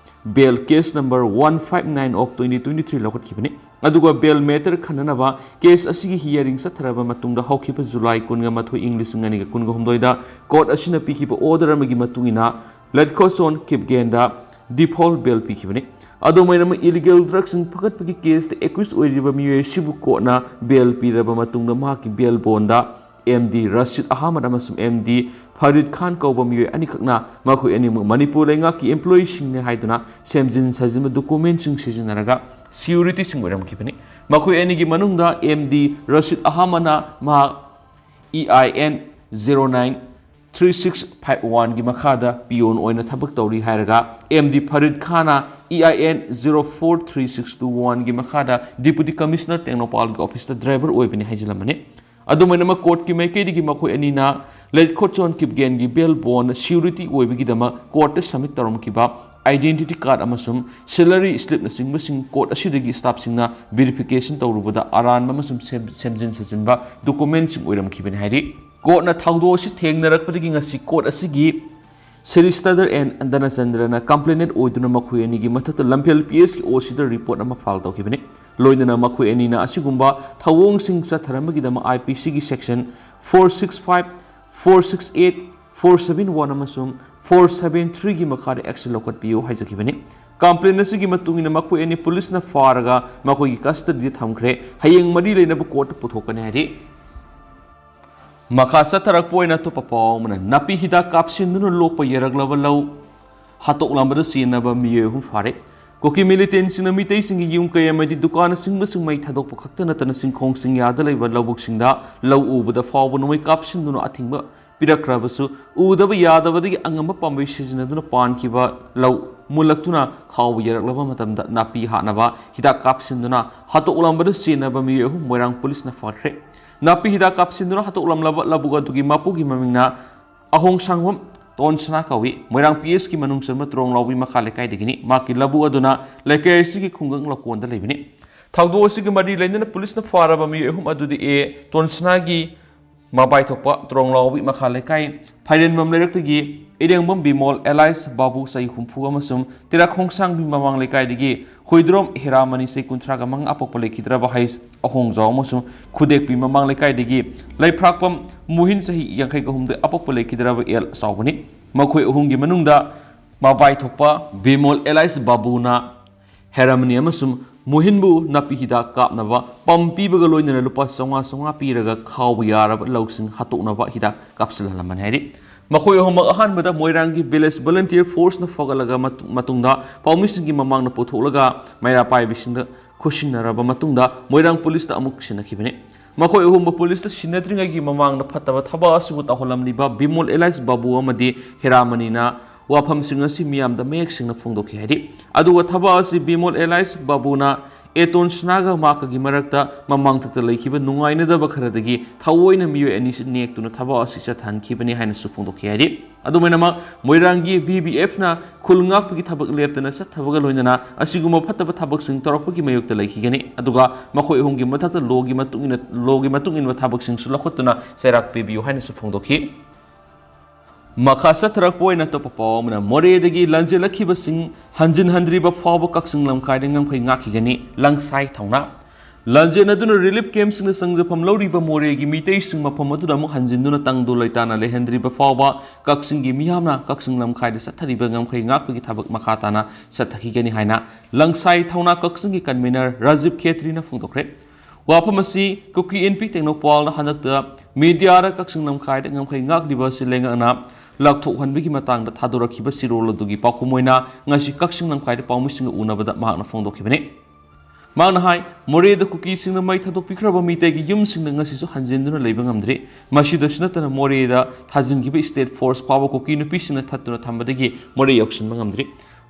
Bail Case number one five nine of twenty twenty-three ꯂꯧꯈꯠꯈꯤꯕꯅꯤ꯫ ꯑꯗꯨꯒ bail matter ꯈꯟꯅꯅꯕ case ꯑꯁꯤꯒꯤ hearing ꯆꯠꯊꯔꯕ ꯃꯇꯨꯡꯗ, ꯍꯧꯈꯤꯕ July ꯀꯨꯟꯒ ꯃꯥꯊꯣꯏ, ꯏꯪ ꯂꯤꯁꯤꯡ ꯑꯅꯤꯒ ꯀꯨꯟꯒ ꯍꯨꯝꯗꯣꯏꯗ court ꯑꯁꯤꯅ ꯄꯤꯈꯤꯕ order ꯑꯃꯒꯤ ꯃꯇꯨꯡ ꯏꯟꯅ ꯂꯦꯠꯈꯣꯁꯣꯟ ꯀꯤꯞꯒꯦꯟꯗ default bail ꯄꯤꯈꯤꯕꯅꯤ꯫ ꯑꯗꯨꯃꯥꯏꯅꯃꯛ, illegal drug ꯁꯤꯡ ꯐꯒꯠꯄꯒꯤ case ꯇ accused ꯑꯣꯏꯔꯤꯕ ꯃꯤꯑꯣꯏ ꯑꯁꯤꯕꯨ court ꯅ bail ꯄꯤꯔꯕ ꯃꯇꯨꯡꯗ, ꯃꯍꯥꯛꯀꯤ bail bond ꯗ M D ꯔꯁꯤꯗ ꯑꯍꯃꯗ ꯑꯃꯁꯨꯡ M D ꯐꯔꯤꯗ ꯈꯥꯟ ꯀꯧꯕ ꯃꯤꯑꯣꯏ ꯑꯅꯤꯈꯛꯅ ꯃꯈꯣꯏ ꯑꯅꯤꯃꯛ ꯃꯅꯤꯄꯨꯔ ꯂꯩꯉꯥꯛꯀꯤ employee ꯁꯤꯡꯅꯤ ꯍꯥꯏꯗꯨꯅ ꯁꯦꯝꯖꯤꯟ ꯁꯥꯖꯤꯟꯕ document ꯁꯤꯡ ꯁꯤꯖꯤꯟꯅꯔꯒ security ꯁꯤꯡ ꯑꯣꯏꯔꯝꯈꯤꯕꯅꯤ꯫ ꯃꯈꯣꯏ ꯑꯅꯤꯒꯤ ꯃꯅꯨꯡꯗ M D ꯔꯁꯤꯗ ꯑꯍꯃꯗꯅ ꯃꯍꯥꯛ E I N zero nine three six five ꯋꯥꯟꯒꯤ ꯃꯈꯥꯗ ꯄꯤꯌꯣꯟ ꯑꯣꯏꯅ ꯊꯕꯛ ꯇꯧꯔꯤ ꯍꯥꯏꯔꯒ ꯑꯦꯝ ꯗꯤ ꯐꯔꯤꯗ ꯈꯥꯟꯅ E I N zero four three six two ꯋꯥꯟꯒꯤ ꯃꯈꯥꯗ ꯗꯤꯄꯨꯇꯤ ꯀꯃꯤꯁꯅꯔ ꯇꯦꯡꯅꯧꯄꯜꯒꯤ ꯑꯣꯐꯤꯁꯇ ꯗ꯭ꯔꯥꯏꯚꯔ ꯑꯣꯏꯕꯅꯤ ꯍꯥꯏꯖꯤꯜꯂꯝꯕꯅꯤ꯫ ꯑꯗꯨꯃꯥꯏꯅꯃꯛ ꯀꯣꯔꯠꯀꯤ ꯃꯥꯏꯀꯩꯗꯒꯤ ꯃꯈꯣꯏ ꯑꯅꯤꯅ ꯂꯩꯈꯣꯠꯆꯣꯟ ꯀꯤꯞꯒꯦꯟꯒꯤ ꯕꯦꯜ ꯕꯣꯟ ꯁꯤꯌꯨꯔꯤꯇꯤ ꯑꯣꯏꯕꯒꯤꯗꯃꯛ ꯀꯣꯔꯠꯇ ꯁꯕꯃꯤꯠ ꯇꯧꯔꯝꯈꯤꯕ ꯑꯥꯏꯗꯦꯟꯇꯤꯇꯤ ꯀꯥꯔꯗ ꯑꯃꯁꯨꯡ ꯁꯦꯂꯔꯤ ꯁ꯭ꯂꯤꯞꯅꯆꯤꯡꯕꯁꯤꯡ ꯀꯣꯔꯠ ꯑꯁꯤꯗꯒꯤ ꯁ꯭ꯇꯥꯐꯁꯤꯡꯅ ꯚꯦꯔꯤꯐꯤꯀꯦꯁꯟ ꯇꯧꯔꯨꯕꯗ ꯑꯔꯥꯟꯕ ꯑꯃꯁꯨꯡ ꯁꯦꯝ-, ꯁꯦꯝꯖꯤꯟ ꯁꯥꯖꯤꯟꯕ ꯗꯣꯀꯨꯃꯦꯟꯁꯤꯡ ꯑꯣꯏꯔꯝꯈꯤꯕꯅꯤ ꯍꯥꯏꯔꯤ꯫ ꯀꯣꯔꯠꯅ ꯊꯧꯗꯣꯛ ꯑꯁꯤ ꯊꯦꯡꯅꯔꯛꯄꯗꯒꯤ ꯉꯁꯤ ꯀꯣꯔꯠ ꯑꯁꯤꯒꯤ ꯁꯦꯔꯤꯁꯇꯗꯔ ꯑꯦꯟ ꯙꯅꯆꯟꯗ꯭ꯔꯅ ꯀꯝꯄ꯭ꯂꯦꯅꯦꯟ ꯑꯣꯏꯗꯨꯅ ꯃꯈꯣꯏ ꯑꯅꯤꯒꯤ ꯃꯊꯛꯇ ꯂꯝꯐꯦꯜ ꯄꯤ ꯑꯦꯁꯀꯤ ꯑꯣ ꯁꯤꯗ ꯔꯤꯄꯣꯔꯠ ꯑꯃ ꯐꯥꯏꯜ ꯇꯧꯈꯤꯕꯅꯤ꯫ ꯂꯣꯏꯅꯅ ꯃꯈꯣꯏ ꯑꯅꯤꯅ ꯑꯁꯤꯒꯨꯝꯕ ꯊꯧꯑꯣꯡꯁꯤꯡ ꯆꯠꯊꯔꯝꯕꯒꯤꯗꯃꯛ ꯑꯥꯏ ꯄꯤ ꯁꯤꯒꯤ section four six five, four six eight, four seven one ꯑꯃꯁꯨꯡ ꯐꯣꯔ ꯁꯚꯦꯟ ꯊ꯭ꯔꯤꯒꯤ ꯃꯈꯥꯗ ꯑꯦꯛꯁꯟ ꯂꯧꯈꯠꯄꯤꯌꯨ ꯍꯥꯏꯖꯈꯤꯕꯅꯤ꯫ ꯀꯝꯄ꯭ꯂꯦꯟ ꯑꯁꯤꯒꯤ ꯃꯇꯨꯡ ꯏꯟꯅ ꯃꯈꯣꯏ ꯑꯅꯤ ꯄꯨꯂꯤꯁꯅ ꯐꯥꯔꯒ ꯃꯈꯣꯏꯒꯤ ꯀꯁꯇꯗꯤꯗ ꯊꯝꯈ꯭ꯔꯦ꯫ ꯍꯌꯦꯡ ꯃꯔꯤ ꯂꯩꯅꯕ ꯀꯣꯔꯠꯇ ꯄꯨꯊꯣꯛꯀꯅꯤ ꯍꯥꯏꯔꯤ꯫ ꯃꯈꯥ ꯆꯠꯊꯔꯛꯄ ꯑꯣꯏꯅ ꯑꯇꯣꯞꯄ ꯄꯥꯎ ꯑꯃꯅ, ꯅꯥꯄꯤ ꯍꯤꯗꯥꯛ ꯀꯥꯞꯁꯤꯟꯗꯨꯅ ꯂꯣꯛꯄ ꯌꯥꯔꯛꯂꯕ ꯂꯧ ꯍꯥꯠꯇꯣꯛꯂꯝꯕꯗ ꯆꯦꯟꯅꯕ ꯃꯤꯑꯣꯏ ꯑꯍꯨꯝ ꯐꯥꯔꯦ꯫ ꯀꯨꯀꯤ ꯃꯤꯂꯤꯇꯦꯟꯁꯤꯡꯅ ꯃꯤꯇꯩꯁꯤꯡꯒꯤ ꯌꯨꯝ ꯀꯩ ꯑꯃꯗꯤ ꯗꯨꯀꯥꯟꯅꯆꯤꯡꯕꯁꯤꯡ ꯃꯩ ꯊꯥꯗꯣꯛꯄ ꯈꯛꯇ ꯅꯠꯇꯅ ꯆꯤꯡꯈꯣꯡ ꯆꯤꯡꯌꯥꯗ ꯂꯩꯕ ꯂꯧꯕꯨꯛꯁꯤꯡꯗ ꯂꯧ ꯎꯕꯗ ꯐꯥꯎꯕ ꯅꯣꯡꯃꯩ ꯀꯥꯞꯁꯤꯟꯗꯨꯅ ꯑꯊꯤꯡꯕ ꯄꯤꯔꯛꯈ꯭ꯔꯕꯁꯨ, ꯎꯗꯕ ꯌꯥꯗꯕꯗꯒꯤ ꯑꯉꯝꯕ ꯄꯥꯝꯕꯩ ꯁꯤꯖꯤꯟꯅꯗꯨꯅ ꯄꯥꯟꯈꯤꯕ ꯂꯧ ꯃꯨꯜꯂꯛꯇꯨꯅ ꯈꯥꯎꯕ ꯌꯥꯔꯛꯂꯕ ꯃꯇꯝꯗ ꯅꯥꯄꯤ ꯍꯥꯠꯅꯕ ꯍꯤꯗꯥꯛ ꯀꯥꯞꯁꯤꯟꯗꯨꯅ ꯍꯥꯠꯇꯣꯛꯂꯝꯕꯗ ꯆꯦꯟꯅꯕ ꯃꯤꯑꯣꯏ ꯑꯍꯨꯝ ꯃꯣꯏꯔꯥꯡ ꯄꯨꯂꯤꯁꯅ ꯐꯥꯈ꯭ꯔꯦ꯫ ꯅꯥꯄꯤ ꯍꯤꯗꯥꯛ ꯀꯥꯞꯁꯤꯟꯗꯨꯅ ꯍꯥꯠꯇꯣꯛꯂꯝꯂꯕ ꯂꯧꯕꯨꯛ ꯑꯗꯨꯒꯤ ꯃꯄꯨꯒꯤ ꯃꯃꯤꯡꯅ ꯑꯍꯣꯡꯁꯥꯡꯕꯝ ꯇꯣꯟꯁꯅꯥ ꯀꯧꯏ꯫ ꯃꯣꯏꯔꯥꯡ ꯄꯤ ꯑꯦꯁꯀꯤ ꯃꯅꯨꯡ ꯆꯟꯕ ꯇ꯭ꯔꯣꯡꯂꯥꯎꯕꯤ ꯃꯈꯥ ꯂꯩꯀꯥꯏꯗꯒꯤꯅꯤ꯫ ꯃꯍꯥꯛꯀꯤ ꯂꯧꯕꯨꯛ ꯑꯗꯨꯅ ꯂꯩꯀꯥꯏ ꯑꯁꯤꯒꯤ ꯈꯨꯡꯒꯪ ꯂꯧꯀꯣꯟꯗ ꯂꯩꯕꯅꯤ꯫ ꯊꯧꯗꯣꯛ ꯑꯁꯤꯒꯤ ꯃꯔꯤ ꯂꯩꯅꯅ ꯄꯨꯂꯤꯁꯅ ꯐꯥꯔꯕ ꯃꯤꯑꯣꯏ ꯑꯍꯨꯝ ꯑꯗꯨꯗꯤ ꯑꯦ ꯇꯣꯟꯁꯅꯥꯒꯤ ꯃꯕꯥꯏ ꯊꯣꯛꯄ ꯇ꯭ꯔꯣꯡꯂꯥꯎꯕꯤ ꯃꯈꯥ ꯂꯩꯀꯥꯏ ꯐꯥꯏꯔꯦꯟꯕꯝ ꯂꯩꯔꯛꯇꯒꯤ ꯏꯔꯦꯡꯕꯝ ꯕꯤꯃꯣꯜ ꯑꯦꯂꯥꯏꯁ ꯕꯥꯕꯨ ꯆꯍꯤ ꯍꯨꯝꯐꯨ ꯑꯃꯁꯨꯡ ꯇꯤꯔꯥꯈꯣꯡꯁꯥꯡꯕꯤ ꯃꯃꯥꯡ ꯂꯩꯀꯥꯏꯗꯒꯤ ꯍꯨꯏꯗ꯭ꯔꯣꯝ ꯍꯤꯔꯥꯃꯅꯤ ꯆꯍꯤ ꯀꯨꯟꯊ꯭ꯔꯥꯒ ꯃꯉꯥ ꯑꯄꯣꯛꯄ ꯂꯩꯈꯤꯗ꯭ꯔꯕ ꯍꯩꯁ ꯑꯍꯣꯡꯖꯥꯎ ꯑꯃꯁꯨꯡ ꯈꯨꯗꯦꯛꯄꯤ ꯃꯃꯥꯡ ꯂꯩꯀꯥꯏꯗꯒꯤ ꯂꯩꯐ꯭ꯔꯥꯛꯄꯝ ꯃꯨꯍꯤꯟ ꯆꯍꯤ ꯌꯥꯡꯈꯩꯒ ꯍꯨꯝꯗꯣꯏ ꯑꯄꯣꯛꯄ ꯂꯩꯈꯤꯗ꯭ꯔꯕ ꯑꯦꯜ ꯆꯥꯎꯕꯅꯤ꯫ ꯃꯈꯣꯏ ꯑꯍꯨꯝꯒꯤ ꯃꯅꯨꯡꯗ ꯃꯕꯥꯏ ꯊꯣꯛꯄ ꯕꯤꯃꯣꯜ ꯑꯦꯂꯥꯏꯁ ꯕꯥꯕꯨꯅ ꯍꯦꯔꯥꯃꯅꯤ ꯑꯃꯁꯨꯡ ꯃꯣꯍꯤꯟꯕꯨ ꯅꯥꯄꯤ ꯍꯤꯗꯥꯛ ꯀꯥꯞꯅꯕ ꯄꯝ ꯄꯤꯕꯒ ꯂꯣꯏꯅꯅ ꯂꯨꯄꯥ ꯆꯥꯝꯃꯉꯥ ꯆꯥꯝꯃꯉꯥ ꯄꯤꯔꯒ ꯈꯥꯎꯕ ꯌꯥꯔꯕ ꯂꯧꯁꯤꯡ ꯍꯥꯠꯇꯣꯛꯅꯕ ꯍꯤꯗꯥꯛ ꯀꯥꯞꯁꯤꯜꯍꯜꯂꯝꯕꯅꯤ ꯍꯥꯏꯔꯤ꯫ ꯃꯈꯣꯏ ꯑꯍꯨꯝꯃꯛ ꯑꯍꯥꯟꯕꯗ ꯃꯣꯏꯔꯥꯡꯒꯤ ꯚꯤꯂꯦꯖ ꯚꯣꯂꯨꯟꯇꯤꯌꯔ ꯐꯣꯔꯁꯅ ꯐꯒꯠꯂꯒ ꯃꯇꯨ-, ꯃꯇꯨꯡꯗ ꯄꯥꯎꯃꯤꯁꯤꯡꯒꯤ ꯃꯃꯥꯡꯗ ꯄꯨꯊꯣꯛꯂꯒ ꯃꯩꯔꯥ ꯄꯥꯏꯕꯤꯁꯤꯡꯗ ꯈꯨꯠꯁꯤꯟꯅꯔꯕ ꯃꯇꯨꯡꯗ ꯃꯣꯏꯔꯥꯡ ꯄꯨꯂꯤꯁꯇ ꯑꯃꯨꯛ ꯁꯤꯟꯅꯈꯤꯕꯅꯤ꯫ ꯃꯈꯣꯏ ꯑꯍꯨꯝꯕꯨ ꯄꯨꯂꯤꯁꯇ ꯁꯤꯟꯅꯗ꯭ꯔꯤꯉꯩꯒꯤ ꯃꯃꯥꯡꯗ ꯐꯠꯇꯕ ꯊꯕꯛ ꯑꯁꯤꯕꯨ ꯇꯧꯍꯜꯂꯝꯂꯤꯕ ꯕꯤꯃꯣꯜ ꯑꯦꯂꯥꯏꯁ ꯕꯥꯕꯨ ꯑꯃꯗꯤ ꯍꯦꯔꯥꯃꯅꯤꯅ ꯋꯥꯐꯝꯁꯤꯡ ꯑꯁꯤ ꯃꯤꯌꯥꯝꯗ ꯃꯌꯦꯛ ꯁꯦꯡꯅ ꯐꯣꯡꯗꯣꯛꯈꯤ ꯍꯥꯏꯔꯤ꯫ ꯑꯗꯨꯒ ꯊꯕꯛ ꯑꯁꯤ ꯕꯤꯃꯣꯜ ꯑꯦꯂꯥꯏꯁ ꯕꯥꯕꯨꯅ ꯑꯦꯇꯣꯟ ꯁꯅꯥꯒ ꯃꯍꯥꯛꯀꯒꯤ ꯃꯔꯛꯇ ꯃꯃꯥꯡꯊꯛꯇ ꯂꯩꯈꯤꯕ ꯅꯨꯡꯉꯥꯏꯅꯗꯕ ꯈꯔꯗꯒꯤ ꯊꯑꯣꯏꯅ ꯃꯤꯑꯣꯏ ꯑꯅꯤꯁꯤ ꯅꯦꯛꯇꯨꯅ ꯊꯕꯛ ꯑꯁꯤ ꯆꯠꯊꯍꯟꯈꯤꯕꯅꯤ ꯍꯥꯏꯅꯁꯨ ꯐꯣꯡꯗꯣꯛꯈꯤ ꯍꯥꯏꯔꯤ꯫ ꯑꯗꯨꯃꯥꯏꯅꯃꯛ ꯃꯣꯏꯔꯥꯡꯒꯤ ꯕꯤ ꯕꯤ ꯑꯦꯐꯅ ꯈꯨꯜ ꯉꯥꯛꯄꯒꯤ ꯊꯕꯛ ꯂꯦꯞꯇꯅ ꯆꯠꯊꯕꯒ ꯂꯣꯏꯅꯅ ꯑꯁꯤꯒꯨꯝꯕ ꯐꯠꯇꯕ ꯊꯕꯛꯁꯤꯡ ꯇꯧꯔꯛꯄꯒꯤ ꯃꯥꯌꯣꯛꯇ ꯂꯩꯈꯤꯒꯅꯤ꯫ ꯑꯗꯨꯒ ꯃꯈꯣꯏ ꯑꯍꯨꯝꯒꯤ ꯃꯊꯛꯇ ꯂꯣꯒꯤ ꯃꯇꯨꯡ ꯏꯟꯅ, ꯂꯣꯒꯤ ꯃꯇꯨꯡ ꯏꯟꯕ ꯊꯕꯛꯁꯤꯡꯁꯨ ꯂꯧꯈꯠꯇꯨꯅ ꯆꯩꯔꯥꯛ ꯄꯤꯕꯤꯌꯨ ꯍꯥꯏꯅꯁꯨ ꯐꯣꯡꯗꯣꯛꯈꯤ꯫ ꯃꯈꯥ ꯆꯠꯊꯔꯛꯄ ꯑꯣꯏꯅ ꯑꯇꯣꯞꯄ ꯄꯥꯎ ꯑꯃꯅ, ꯃꯣꯔꯦꯗꯒꯤ ꯂꯥꯟꯖꯦꯜꯂꯛꯈꯤꯕꯁꯤꯡ ꯍꯟꯖꯤꯟꯍꯟꯗ꯭ꯔꯤꯕ ꯐꯥꯎꯕ ꯀꯛꯆꯤꯡ ꯂꯝꯈꯥꯏꯗ ꯉꯝꯈꯩ ꯉꯥꯛꯈꯤꯒꯅꯤ, ꯂꯪꯁꯥꯏ ꯊꯧꯅꯥ꯫ ꯂꯥꯟꯖꯦꯟꯅꯗꯨꯅ ꯔꯤꯂꯤꯐ ꯀꯦꯝꯞꯁꯤꯡꯗ ꯆꯪꯖꯐꯝ ꯂꯧꯔꯤꯕ ꯃꯣꯔꯦꯒꯤ ꯃꯤꯇꯩꯁꯤꯡ ꯃꯐꯝ ꯑꯗꯨꯗ ꯑꯃꯨꯛ ꯍꯟꯖꯤꯟꯗꯨꯅ ꯇꯪꯗꯨ ꯂꯩꯇꯥꯅ ꯂꯩꯍꯟꯗ꯭ꯔꯤꯕ ꯐꯥꯎꯕ ꯀꯛꯆꯤꯡꯒꯤ ꯃꯤꯌꯥꯝꯅ ꯀꯛꯆꯤꯡ ꯂꯝꯈꯥꯏꯗ ꯆꯠꯊꯔꯤꯕ ꯉꯝꯈꯩ ꯉꯥꯛꯄꯒꯤ ꯊꯕꯛ ꯃꯈꯥ ꯇꯥꯅ ꯆꯠꯊꯈꯤꯒꯅꯤ ꯍꯥꯏꯅ ꯂꯪꯁꯥꯏ ꯊꯧꯅꯥ ꯀꯛꯆꯤꯡꯒꯤ ꯀꯟꯚꯤꯅꯔ ꯔꯥꯖꯤꯕ ꯈꯦꯇ꯭ꯔꯤꯅ ꯐꯣꯡꯗꯣꯛꯈ꯭ꯔꯦ꯫ ꯋꯥꯐꯝ ꯑꯁꯤ ꯀꯨꯀꯤ ꯏꯟꯄꯤ ꯇꯦꯡꯅꯧꯄꯥꯜꯅ ꯍꯟꯗꯛꯇ ꯃꯤꯗꯤꯌꯥꯗ ꯀꯛꯆꯤꯡ ꯂꯝꯈꯥꯏꯗ ꯉꯝꯈꯩ ꯉꯥꯛꯂꯤꯕ ꯑꯁꯤ ꯂꯩꯉꯥꯛꯅ ꯂꯥꯞꯊꯣꯛꯍꯟꯕꯒꯤ ꯃꯇꯥꯡꯗ ꯊꯥꯗꯣꯔꯛꯈꯤꯕ ꯆꯦꯔꯣꯜ ꯑꯗꯨꯒꯤ ꯄꯥꯎꯈꯨꯝ ꯑꯣꯏꯅ ꯉꯁꯤ ꯀꯛꯆꯤꯡ ꯂꯝꯈꯥꯏꯗ ꯄꯥꯎꯃꯤꯁꯤꯡꯒ ꯎꯅꯕꯗ ꯃꯍꯥꯛꯅ ꯐꯣꯡꯗꯣꯛꯈꯤꯕꯅꯤ꯫ ꯃꯍꯥꯛꯅ ꯍꯥꯏ, ꯃꯣꯔꯦꯗ ꯀꯨꯀꯤꯁꯤꯡꯅ ꯃꯩ ꯊꯥꯗꯣꯛꯄꯤꯈ꯭ꯔꯕ ꯃꯤꯇꯩꯒꯤ ꯌꯨꯝꯁꯤꯡꯗ ꯉꯁꯤꯁꯨ ꯍꯟꯖꯤꯟꯗꯨꯅ ꯂꯩꯕ ꯉꯝꯗ꯭ꯔꯤ꯫ ꯃꯁꯤꯗꯁꯨ ꯅꯠꯇꯅ ꯃꯣꯔꯦꯗ ꯊꯥꯖꯤꯟꯈꯤꯕ ꯁ꯭ꯇꯦꯠ ꯐꯣꯔꯁ ꯐꯥꯎꯕ ꯀꯨꯀꯤ ꯅꯨꯄꯤꯁꯤꯡꯅ ꯊꯠꯇꯨꯅ ꯊꯝꯕꯗꯒꯤ ꯃꯣꯔꯦ ꯌꯧꯁꯤꯟꯕ ꯉꯝꯗ꯭ꯔꯤ꯫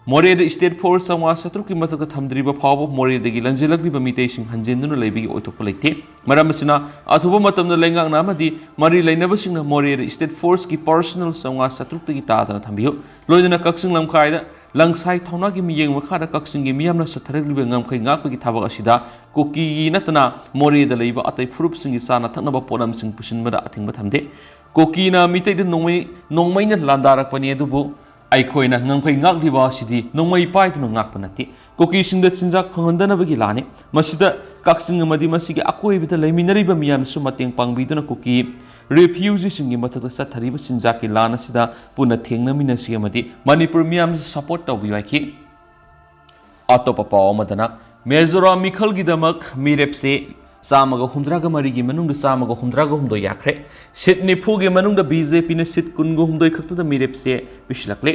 ꯃꯣꯔꯦꯗ ꯁ꯭ꯇꯦꯠ ꯐꯣꯔꯁ ꯆꯥꯝꯃꯉꯥ ꯆꯥꯇ꯭ꯔꯨꯛꯀꯤ ꯃꯊꯛꯇ ꯊꯝꯗ꯭ꯔꯤꯕ ꯐꯥꯎꯕ ꯃꯣꯔꯦꯗꯒꯤ ꯂꯟꯖꯦꯜꯂꯛꯂꯤꯕ ꯃꯤꯇꯩꯁꯤꯡ ꯍꯟꯖꯤꯟꯗꯨꯅ ꯂꯩꯕꯒꯤ ꯑꯣꯏꯊꯣꯛꯄ ꯂꯩꯇꯦ꯫ ꯃꯔꯝ ꯑꯁꯤꯅ, ꯑꯊꯨꯕ ꯃꯇꯝꯗ ꯂꯩꯉꯥꯛꯅ ꯑꯃꯗꯤ ꯃꯔꯤ ꯂꯩꯅꯕꯁꯤꯡꯅ ꯃꯣꯔꯦꯗ ꯁ꯭ꯇꯦꯠ ꯐꯣꯔꯁꯀꯤ ꯄꯔꯁꯅꯦꯜ ꯆꯥꯝꯃꯉꯥ ꯆꯥꯇ꯭ꯔꯨꯛꯇꯒꯤ ꯇꯥꯗꯅ ꯊꯝꯕꯤꯌꯨ꯫ ꯂꯣꯏꯅꯅ ꯀꯛꯆꯤꯡ ꯂꯝꯈꯥꯏꯗ ꯂꯪꯁꯥꯏ ꯊꯧꯅꯥꯒꯤ ꯃꯤꯠꯌꯦꯡ ꯃꯈꯥꯗ ꯀꯛꯆꯤꯡꯒꯤ ꯃꯤꯌꯥꯝꯅ ꯆꯠꯊꯔꯛꯂꯤꯕ ꯉꯝꯈꯩ ꯉꯥꯛꯄꯒꯤ ꯊꯕꯛ ꯑꯁꯤꯗ ꯀꯨꯀꯤꯒꯤ ꯅꯠꯇꯅ ꯃꯣꯔꯦꯗ ꯂꯩꯕ ꯑꯇꯩ ꯐꯨꯔꯨꯞꯁꯤꯡꯒꯤ ꯆꯥꯅ ꯊꯛꯅꯕ ꯄꯣꯠꯂꯝꯁꯤꯡ ꯄꯨꯁꯤꯟꯕꯗ ꯑꯊꯤꯡꯕ ꯊꯝꯗꯦ꯫ ꯀꯨꯀꯤꯅ ꯃꯤꯇꯩꯗ ꯅꯣꯡꯃꯩ, ꯅꯣꯡꯃꯩꯅ ꯂꯥꯟꯗꯥꯔꯛꯄꯅꯤ, ꯑꯗꯨꯕꯨ ꯑꯩꯈꯣꯏꯅ ꯉꯝꯈꯩ ꯉꯥꯛꯂꯤꯕ ꯑꯁꯤꯗꯤ ꯅꯣꯡꯃꯩ ꯄꯥꯏꯗꯨꯅ ꯉꯥꯛꯄ ꯅꯠꯇꯦ꯫ ꯀꯨꯀꯤꯁꯤꯡꯗ ꯆꯤꯟꯖꯥꯛ ꯐꯪꯍꯟꯗꯅꯕꯒꯤ ꯂꯥꯟꯅꯤ꯫ ꯃꯁꯤꯗ ꯀꯛꯆꯤꯡ ꯑꯃꯗꯤ ꯃꯁꯤꯒꯤ ꯑꯀꯣꯏꯕꯗ ꯂꯩꯃꯤꯟꯅꯔꯤꯕ ꯃꯤꯌꯥꯝꯁꯨ ꯃꯇꯦꯡ ꯄꯥꯡꯕꯤꯗꯨꯅ ꯀꯨꯀꯤ ꯔꯤꯐ꯭ꯌꯨꯖꯤꯁꯤꯡꯒꯤ ꯃꯊꯛꯇ ꯆꯠꯊꯔꯤꯕ ꯆꯤꯟꯖꯥꯛꯀꯤ ꯂꯥꯟ ꯑꯁꯤꯗ ꯄꯨꯟꯅ ꯊꯦꯡꯅꯃꯤꯟꯅꯁꯤ ꯑꯃꯗꯤ ꯃꯅꯤꯄꯨꯔ ꯃꯤꯌꯥꯝꯁꯨ ꯁꯄꯣꯔꯠ ꯇꯧꯕꯤꯌꯨ ꯍꯥꯏꯈꯤ꯫ ꯑꯇꯣꯞꯄ ꯄꯥꯎ ꯑꯃꯗꯅ, ꯃꯤꯖꯣꯔꯥꯝ ꯃꯤꯈꯜꯒꯤꯗꯃꯛ ꯃꯤꯔꯦꯞꯁꯦ ꯆꯥꯝꯃꯒ ꯍꯨꯝꯗ꯭ꯔꯥꯒ ꯃꯔꯤꯒꯤ ꯃꯅꯨꯡꯗ ꯆꯥꯝꯃꯒ ꯍꯨꯝꯗ꯭ꯔꯥꯒ ꯍꯨꯝꯗꯣꯏ ꯌꯥꯈ꯭ꯔꯦ꯫ ꯁꯤꯠ ꯅꯤꯐꯨꯒꯤ ꯃꯅꯨꯡꯗ ꯕꯤ ꯖꯦ ꯄꯤꯅ ꯁꯤꯠ ꯀꯨꯟꯒ ꯍꯨꯝꯗꯣꯏ ꯈꯛꯇꯗ ꯃꯤꯔꯦꯞꯁꯦ ꯄꯤꯁꯤꯜꯂꯛꯂꯦ꯫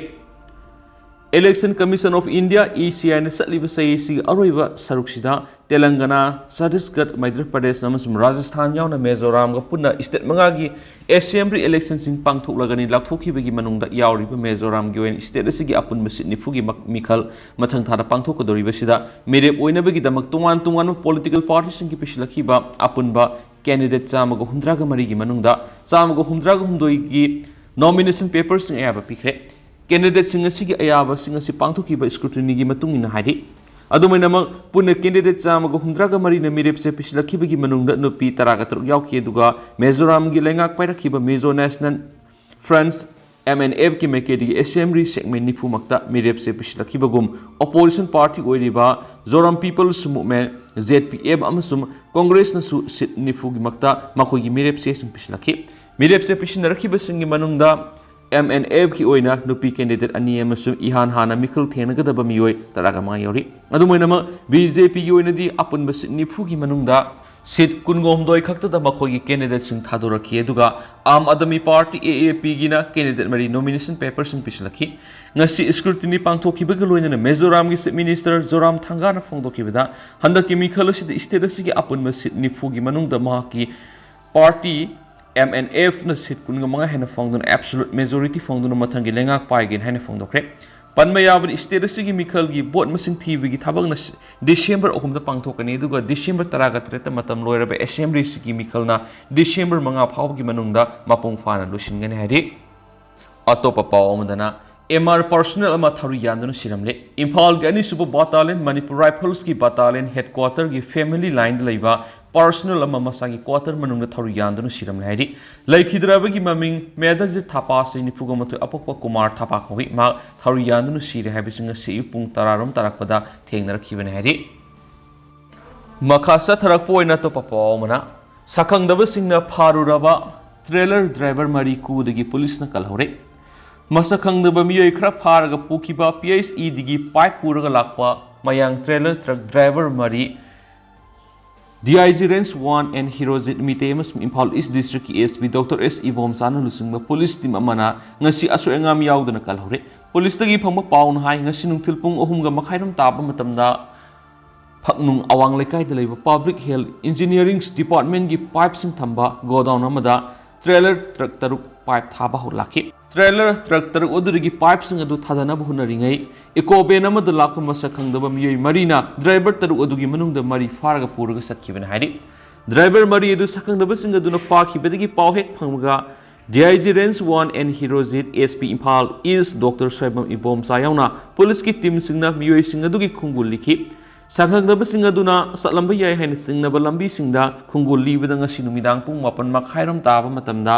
Election Commission of India, E C I ꯅ ꯆꯠꯂꯤꯕ ꯆꯍꯤ ꯑꯁꯤꯒꯤ ꯑꯔꯣꯏꯕ ꯁꯔꯨꯛꯁꯤꯗ ꯇꯦꯂꯪꯒꯅꯥ, ꯆꯇꯤꯁꯒꯔ, ꯃꯩꯙ꯭ꯌ ꯄ꯭ꯔꯗꯦꯁ ꯑꯃꯁꯨꯡ ꯔꯥꯖꯁꯊꯥꯟ ꯌꯥꯎꯅ ꯃꯤꯖꯣꯔꯥꯝꯒ ꯄꯨꯟꯅ state ꯃꯉꯥꯒꯤ assembly electionꯁꯤꯡ ꯄꯥꯡꯊꯣꯛꯂꯒꯅꯤ꯫ ꯂꯥꯎꯊꯣꯛꯈꯤꯕꯒꯤ ꯃꯅꯨꯡꯗ ꯌꯥꯎꯔꯤꯕ ꯃꯤꯖꯣꯔꯥꯝꯒꯤ ꯑꯣꯏꯅ state ꯑꯁꯤꯒꯤ ꯑꯄꯨꯟꯕ seat ꯅꯤꯐꯨꯒꯤ ꯃ-, ꯃꯤꯈꯜ ꯃꯊꯪ ꯊꯥꯗ ꯄꯥꯡꯊꯣꯛꯀꯗꯧꯔꯤꯕꯁꯤꯗ ꯃꯤꯔꯦꯞ ꯑꯣꯏꯅꯕꯒꯤꯗꯃꯛ ꯇꯣꯉꯥꯟ ꯇꯣꯉꯥꯟꯕ political partyꯁꯤꯡꯒꯤ ꯄꯤꯁꯤꯜꯂꯛꯈꯤꯕ ꯑꯄꯨꯟꯕ candidate ꯆꯥꯝꯃꯒ ꯍꯨꯝꯗ꯭ꯔꯥꯒ ꯃꯔꯤꯒꯤ ꯃꯅꯨꯡꯗ ꯆꯥꯝꯃꯒ ꯍꯨꯝꯗ꯭ꯔꯥꯒ ꯍꯨꯝꯗꯣꯏꯒꯤ nominationꯁꯤꯡ ꯑꯌꯥꯕ ꯄꯤꯈ꯭ꯔꯦ꯫ Candidateꯁꯤꯡ ꯑꯁꯤꯒꯤ ꯑꯌꯥꯕꯁꯤꯡ ꯑꯁꯤ ꯄꯥꯡꯊꯣꯛꯈꯤꯕ scrutinyꯒꯤ ꯃꯇꯨꯡ ꯏꯟꯅ ꯍꯥꯏꯔꯤ꯫ ꯑꯗꯨꯃꯥꯏꯅꯃꯛ, ꯄꯨꯟꯅ candidate ꯆꯥꯝꯃꯒ ꯍꯨꯝꯗ꯭ꯔꯥꯒ ꯃꯔꯤꯅ ꯃꯤꯔꯦꯞꯁꯦ ꯄꯤꯁꯤꯜꯂꯛꯈꯤꯕꯒꯤ ꯃꯅꯨꯡꯗ ꯅꯨꯄꯤ ꯇꯔꯥꯒ ꯇꯔꯨꯛ ꯌꯥꯎꯈꯤ, ꯑꯗꯨꯒ ꯃꯤꯖꯣꯔꯥꯝꯒꯤ ꯂꯩꯉꯥꯛ ꯄꯥꯏꯔꯛꯈꯤꯕ Mizo National Front, M N F ꯀꯤ ꯃꯥꯏꯀꯩꯗꯒꯤ assembly segment ꯅꯤꯐꯨꯃꯛꯇ ꯃꯤꯔꯦꯞꯁꯦ ꯄꯤꯁꯤꯜꯂꯛꯈꯤꯕꯒꯨꯝ, opposition party ꯑꯣꯏꯔꯤꯕ Zoram People's Movement, Z P M, ꯑꯃꯁꯨꯡ Congressꯅꯁꯨ seat ꯅꯤꯐꯨꯒꯤꯃꯛꯇ ꯃꯈꯣꯏꯒꯤ ꯃꯤꯔꯦꯞ ꯆꯦꯁꯤꯡ ꯄꯤꯁꯤꯜꯂꯛꯈꯤ꯫ ꯃꯤꯔꯦꯞꯁꯦ ꯄꯤꯁꯤꯟꯅꯔꯛꯈꯤꯕꯁꯤꯡꯒꯤ ꯃꯅꯨꯡꯗ M N F ꯀꯤ ꯑꯣꯏꯅ ꯅꯨꯄꯤ candidate ꯑꯅꯤ ꯑꯃꯁꯨꯡ ꯏꯍꯥꯟ ꯍꯥꯟꯅ ꯃꯤꯈꯜ ꯊꯦꯡꯅꯒꯗꯕ ꯃꯤꯑꯣꯏ ꯇꯔꯥꯒ ꯃꯉꯥ ꯌꯥꯎꯔꯤ꯫ ꯑꯗꯨꯝ ꯑꯣꯏꯅꯃꯛ, B J Pꯒꯤ ꯑꯣꯏꯅꯗꯤ ꯑꯄꯨꯟꯕ seat ꯅꯤꯐꯨꯒꯤ ꯃꯅꯨꯡꯗ seat ꯀꯨꯟꯒ ꯍꯨꯝꯗꯣꯏ ꯈꯛꯇꯗ ꯃꯈꯣꯏꯒꯤ candidateꯁꯤꯡ ꯊꯥꯗꯣꯔꯛꯈꯤ, ꯑꯗꯨꯒ Aam Aadmi Party, A A P ꯒꯤꯅ candidate ꯃꯔꯤ nomination paperꯁꯤꯡ ꯄꯤꯁꯤꯜꯂꯛꯈꯤ꯫ ꯉꯁꯤ scrutiny ꯄꯥꯡꯊꯣꯛꯈꯤꯕꯒ ꯂꯣꯏꯅꯅ ꯃꯤꯖꯣꯔꯥꯝꯒꯤ Chief Minister Zoramthangana ꯐꯣꯡꯗꯣꯛꯈꯤꯕꯗ, ꯍꯟꯗꯛꯀꯤ ꯃꯤꯈꯜ ꯑꯁꯤꯗ state ꯑꯁꯤꯒꯤ ꯑꯄꯨꯟꯕ seat ꯅꯤꯐꯨꯒꯤ ꯃꯅꯨꯡꯗ ꯃꯍꯥꯛꯀꯤ party M N Fꯅ seat ꯀꯨꯟꯒ ꯃꯉꯥ ꯍꯦꯟꯅ ꯐꯪꯗꯨꯅ absolute majority ꯐꯪꯗꯨꯅ ꯃꯊꯪꯒꯤ ꯂꯩꯉꯥꯛ ꯄꯥꯏꯒꯅꯤ ꯍꯥꯏꯅ ꯐꯣꯡꯗꯣꯛꯈ꯭ꯔꯦ꯫ ꯄꯟꯕ ꯌꯥꯕꯅꯤ, state ꯑꯁꯤꯒꯤ ꯃꯤꯈꯜꯒꯤ vote ꯃꯁꯤꯡ ꯊꯤꯕꯒꯤ ꯊꯕꯛꯅ ꯁ-, December ꯑꯍꯨꯝꯗ ꯄꯥꯡꯊꯣꯛꯀꯅꯤ, ꯑꯗꯨꯒ December ꯇꯔꯥꯒ ꯇꯔꯦꯠꯇ ꯃꯇꯝ ꯂꯣꯏꯔꯕ assembly ꯑꯁꯤꯒꯤ ꯃꯤꯈꯜꯅ December ꯃꯉꯥ ꯐꯥꯎꯕꯒꯤ ꯃꯅꯨꯡꯗ ꯃꯄꯨꯡ ꯐꯥꯅ ꯂꯣꯏꯁꯤꯟꯒꯅꯤ ꯍꯥꯏꯔꯤ꯫ ꯑꯇꯣꯞꯄ ꯄꯥꯎ ꯑꯃꯗꯅ, M R personnel ꯑꯃ ꯊꯧꯔꯤ ꯌꯥꯟꯗꯨꯅ ꯁꯤꯔꯝꯂꯦ꯫ ꯏꯝꯐꯥꯜꯒꯤ ꯑꯅꯤꯁꯨꯕ battalion, Manipur Riflesꯀꯤ battalionꯒꯤ headquarterꯒꯤ family lineꯗ ꯂꯩꯕ personnel ꯑꯃ ꯃꯁꯥꯒꯤ quarter ꯃꯅꯨꯡꯗ ꯊꯧꯔꯤ ꯌꯥꯟꯗꯨꯅ ꯁꯤꯔꯝꯂꯦ ꯍꯥꯏꯔꯤ꯫ ꯂꯩꯈꯤꯗ꯭ꯔꯕꯒꯤ ꯃꯃꯤꯡ ꯃꯦꯙꯖꯤꯠ ꯊꯥꯄꯥ, ꯆꯍꯤ ꯅꯤꯐꯨꯒ ꯃꯥꯊꯣꯏ, ꯑꯄꯣꯛꯄ ꯀꯨꯃꯥꯔ ꯊꯥꯄꯥ ꯀꯧꯏ꯫ ꯃꯍꯥꯛ ꯊꯧꯔꯤ ꯌꯥꯟꯗꯨꯅ ꯁꯤꯔꯦ ꯍꯥꯏꯕꯁꯤ ꯉꯁꯤ ꯑꯌꯨꯛ ꯄꯨꯡ ꯇꯔꯥꯔꯣꯝ ꯇꯥꯔꯛꯄꯗ ꯊꯦꯡꯅꯔꯛꯈꯤꯕꯅꯤ ꯍꯥꯏꯔꯤ꯫ ꯃꯈꯥ ꯆꯠꯊꯔꯛꯄ ꯑꯣꯏꯅ ꯑꯇꯣꯞꯄ ꯄꯥꯎ ꯑꯃꯅ, ꯁꯛꯈꯪꯗꯕꯁꯤꯡꯅ ꯐꯥꯔꯨꯔꯕ trailer driver ꯃꯔꯤ ꯀꯨꯗꯒꯤ ꯄꯨꯂꯤꯁꯅ ꯀꯜꯍꯧꯔꯦ꯫ ꯃꯁꯛ ꯈꯪꯗꯕ ꯃꯤꯑꯣꯏ ꯈꯔ ꯐꯥꯔꯒ ꯄꯨꯈꯤꯕ P H E ꯗꯒꯤ pipe ꯄꯨꯔꯒ ꯂꯥꯛꯄ ꯃꯌꯥꯡ trailer truck driver ꯃꯔꯤ D I G Range one N Hirojit Meitei ꯑꯃꯁꯨꯡ Imphal East Districtꯀꯤ S P Doctor S ꯏꯕꯣꯝꯆꯥꯅ ꯂꯨꯆꯤꯡꯕ ꯄꯨꯂꯤꯁ team ꯑꯃꯅ ꯉꯁꯤ ꯑꯁꯣꯏ ꯑꯉꯥꯝ ꯌꯥꯎꯗꯅ ꯀꯜꯍꯧꯔꯦ꯫ ꯄꯨꯂꯤꯁꯇꯒꯤ ꯐꯪꯕ ꯄꯥꯎꯅ ꯍꯥꯏ, ꯉꯁꯤ ꯅꯨꯡꯊꯤꯜ ꯄꯨꯡ ꯑꯍꯨꯝꯒ ꯃꯈꯥꯏꯔꯣꯝ ꯇꯥꯕ ꯃꯇꯝꯗ ꯐꯛꯅꯨꯡ ꯑꯋꯥꯡ ꯂꯩꯀꯥꯏꯗ ꯂꯩꯕ Public Health Engineering Department ꯀꯤ ꯄꯥꯏꯞꯁꯤꯡ ꯊꯝꯕ ꯒꯣꯗꯥꯎꯟ ꯑꯃꯗ ꯇ꯭ꯔꯦꯂꯔ ꯇ꯭ꯔꯛ ꯇꯔꯨꯛ ꯄꯥꯏꯞ ꯊꯥꯕ ꯍꯧ-, ꯂꯥꯛꯈꯤ꯫ ꯇ꯭ꯔꯦꯂꯔ ꯇ꯭ꯔꯛ ꯇꯔꯨꯛ ꯑꯗꯨꯗꯒꯤ ꯄꯥꯏꯞꯁꯤꯡ ꯑꯗꯨ ꯊꯥꯗꯅꯕ ꯍꯣꯠꯅꯔꯤꯉꯩ, ꯏꯀꯣ ꯚꯦꯟ ꯑꯃꯗ ꯂꯥꯛꯄ ꯃꯁꯛ ꯈꯪꯗꯕ ꯃꯤꯑꯣꯏ ꯃꯔꯤꯅ ꯗ꯭ꯔꯥꯏꯚꯔ ꯇꯔꯨꯛ ꯑꯗꯨꯒꯤ ꯃꯅꯨꯡꯗ ꯃꯔꯤ ꯐꯥꯔꯒ ꯄꯨꯔꯒ ꯆꯠꯈꯤꯕꯅꯤ ꯍꯥꯏꯔꯤ꯫ ꯗ꯭ꯔꯥꯏꯚꯔ ꯃꯔꯤ ꯑꯗꯨ ꯁꯛꯈꯪꯗꯕꯁꯤꯡ ꯑꯗꯨꯅ ꯐꯥꯈꯤꯕꯗꯒꯤ ꯄꯥꯎ ꯍꯦꯛ ꯐꯪꯕꯒ, D I G Range one N Heroes Unit, S P Imphal East Doctor Soibam Ibomcha ꯌꯥꯎꯅ ꯄꯨꯂꯤꯁꯀꯤ ꯇꯤꯝꯁꯤꯡꯅ ꯃꯤꯑꯣꯏꯁꯤꯡ ꯑꯗꯨꯒꯤ ꯈꯣꯡꯒꯨꯜ ꯂꯤꯈꯤ꯫ ꯁꯛꯈꯪꯗꯕꯁꯤꯡ ꯑꯗꯨꯅ ꯆꯠꯂꯝꯕ ꯌꯥꯏ ꯍꯥꯏꯅ ꯆꯤꯡꯅꯕ ꯂꯝꯕꯤꯁꯤꯡꯗ ꯈꯣꯡꯒꯨꯜ ꯂꯤꯕꯗ ꯉꯁꯤ ꯅꯨꯃꯤꯗꯥꯡ ꯄꯨꯡ ꯃꯥꯄꯟ ꯃꯈꯥꯏꯔꯣꯝ ꯇꯥꯕ ꯃꯇꯝꯗ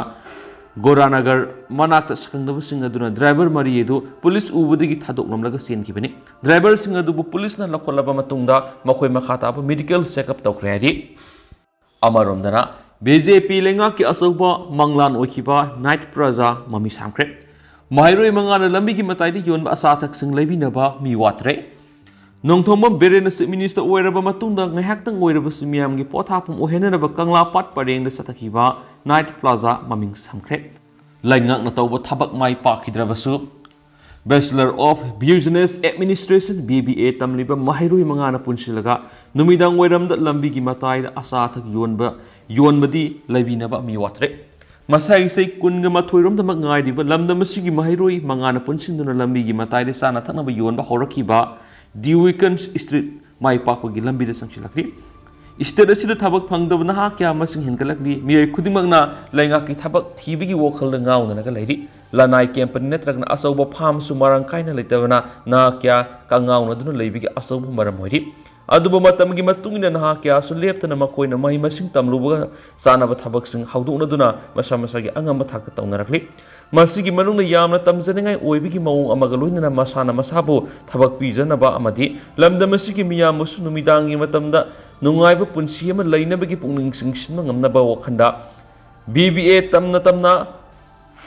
ꯒꯣꯔꯥꯅꯒꯔ ꯃꯅꯥꯛꯇ ꯁꯛꯈꯪꯗꯕꯁꯤꯡ ꯑꯗꯨꯅ ꯗ꯭ꯔꯥꯏꯚꯔ ꯃꯔꯤ ꯑꯗꯨ ꯄꯨꯂꯤꯁ ꯎꯕꯗꯒꯤ ꯊꯥꯗꯣꯛꯂꯝꯂꯒ ꯆꯦꯟꯈꯤꯕꯅꯤ꯫ ꯗ꯭ꯔꯥꯏꯚꯔꯁꯤꯡ ꯑꯗꯨꯕꯨ ꯄꯨꯂꯤꯁꯅ ꯂꯧꯈꯠꯂꯕ ꯃꯇꯨꯡꯗ ꯃꯈꯣꯏ ꯃꯈꯥ ꯇꯥꯕ ꯃꯦꯗꯤꯀꯦꯜ ꯆꯦꯛꯑꯞ ꯇꯧꯈ꯭ꯔꯦ ꯍꯥꯏꯔꯤ꯫ ꯑꯃꯔꯣꯝꯗꯅ, B J P ꯂꯩꯉꯥꯛꯀꯤ ꯑꯆꯧꯕ ꯃꯪꯂꯥꯟ ꯑꯣꯏꯈꯤꯕ Night Plaza ꯃꯃꯤ ꯁꯥꯝꯈ꯭ꯔꯦ꯫ ꯃꯍꯩꯔꯣꯏ ꯃꯉꯥꯅ ꯂꯝꯕꯤꯒꯤ ꯃꯇꯥꯏꯗ ꯌꯣꯟꯕ ꯑꯆꯥ ꯑꯊꯛꯁꯤꯡ ꯂꯩꯕꯤꯅꯕ ꯃꯤ ꯋꯥꯠꯇ꯭ꯔꯦ꯫ ꯅꯣꯡꯊꯣꯝꯕꯝ ꯕꯤꯔꯦꯟꯅ Chief Minister ꯑꯣꯏꯔꯕ ꯃꯇꯨꯡꯗ ꯉꯥꯏꯍꯥꯛꯇꯪ ꯑꯣꯏꯔꯕꯁꯨ ꯃꯤꯌꯥꯝꯒꯤ ꯄꯣꯊꯥꯐꯝ ꯑꯣꯏꯍꯟꯅꯅꯕ ꯀꯪꯂꯥ ꯄꯥꯠ ꯄꯔꯦꯡꯗ ꯆꯠꯊꯈꯤꯕ Night Plaza ꯃꯃꯤꯡ ꯁꯝꯈ꯭ꯔꯦ꯫ ꯂꯩꯉꯥꯛꯅ ꯇꯧꯕ ꯊꯕꯛ ꯃꯥꯏ ꯄꯥꯛꯈꯤꯗ꯭ꯔꯕꯁꯨ, Bachelor of Business Administration, B B A, ꯇꯝꯂꯤꯕ ꯃꯍꯩꯔꯣꯏ ꯃꯉꯥꯅ ꯄꯨꯟꯁꯤꯜꯂꯒ ꯅꯨꯃꯤꯗꯥꯡ ꯋꯥꯏꯔꯝꯗ ꯂꯝꯕꯤꯒꯤ ꯃꯇꯥꯏꯗ ꯑꯆꯥ ꯑꯊꯛ ꯌꯣꯟꯕ, ꯌꯣꯟꯕꯗꯤ ꯂꯩꯕꯤꯅꯕ ꯃꯤ ꯋꯥꯠꯇ꯭ꯔꯦ꯫ ꯃꯁꯥꯒꯤ ꯆꯍꯤ ꯀꯨꯟꯒ ꯃꯥꯊꯣꯏꯔꯣꯝꯗꯃꯛ ꯉꯥꯏꯔꯤꯕ ꯂꯝꯗꯝ ꯑꯁꯤꯒꯤ ꯃꯍꯩꯔꯣꯏ ꯃꯉꯥꯅ ꯄꯨꯟꯁꯤꯟꯗꯨꯅ ꯂꯝꯕꯤꯒꯤ ꯃꯇꯥꯏꯗ ꯆꯥꯅ ꯊꯛꯅꯕ ꯌꯣꯟꯕ ꯍꯧꯔꯛꯈꯤꯕ Duquesne Street ꯃꯥꯏ ꯄꯥꯛꯄꯒꯤ ꯂꯝꯕꯤꯗ ꯆꯪꯁꯤꯜꯂꯛꯂꯤ꯫ State ꯑꯁꯤꯗ ꯊꯕꯛ ꯐꯪꯗꯕ ꯅꯍꯥ ꯀꯌꯥ ꯃꯁꯤꯡ ꯍꯦꯟꯒꯠꯂꯛꯂꯤ꯫ ꯃꯤꯑꯣꯏ ꯈꯨꯗꯤꯡꯃꯛꯅ ꯂꯩꯉꯥꯛꯀꯤ ꯊꯕꯛ ꯊꯤꯕꯒꯤ ꯋꯥꯈꯜꯗ ꯉꯥꯎꯅꯔꯒ ꯂꯩꯔꯤ꯫ ꯂꯅꯥꯏ company ꯅꯠꯇ꯭ꯔꯒꯅ ꯑꯆꯧꯕ farm ꯁꯨ ꯃꯔꯥꯡ ꯀꯥꯏꯅ ꯂꯩꯇꯕꯅ ꯅꯍꯥ ꯀꯌꯥ ꯀꯉꯥꯎꯅꯗꯨꯅ ꯂꯩꯕꯒꯤ ꯑꯆꯧꯕ ꯃꯔꯝ ꯑꯣꯏꯔꯤ꯫ ꯑꯗꯨꯕꯨ ꯃꯇꯝꯒꯤ ꯃꯇꯨꯡ ꯏꯟꯅ ꯅꯍꯥ ꯀꯌꯥꯁꯨ ꯂꯦꯞꯇꯅ ꯃꯈꯣꯏꯅ ꯃꯍꯩ ꯃꯁꯤꯡ ꯇꯝꯂꯨꯕꯒ ꯆꯥꯅꯕ ꯊꯕꯛꯁꯤꯡ ꯍꯧꯗꯣꯛꯅꯗꯨꯅ ꯃꯁꯥ ꯃꯁꯥꯒꯤ ꯑꯉꯝꯕ ꯊꯥꯛꯇ ꯇꯧꯅꯔꯛꯂꯤ꯫ ꯃꯁꯤꯒꯤ ꯃꯅꯨꯡꯗ ꯌꯥꯝꯅ ꯇꯝꯖꯅꯤꯡꯉꯥꯏ ꯑꯣꯏꯕꯒꯤ ꯃꯑꯣꯡ ꯑꯃꯒ ꯂꯣꯏꯅꯅ ꯃꯁꯥꯅ ꯃꯁꯥꯕꯨ ꯊꯕꯛ ꯄꯤꯖꯅꯕ ꯑꯃꯗꯤ ꯂꯝꯗꯝ ꯑꯁꯤꯒꯤ ꯃꯤꯌꯥꯝꯕꯨꯁꯨ ꯅꯨꯃꯤꯗꯥꯡꯒꯤ ꯃꯇꯝꯗ ꯅꯨꯡꯉꯥꯏꯕ ꯄꯨꯟꯁꯤ ꯑꯃ ꯂꯩꯅꯕꯒꯤ ꯄꯨꯛꯅꯤꯡ ꯆꯤꯡꯁꯤꯟꯕ ꯉꯝꯅꯕ ꯋꯥꯈꯜꯗ B B A ꯇꯝꯅ ꯇꯝꯅ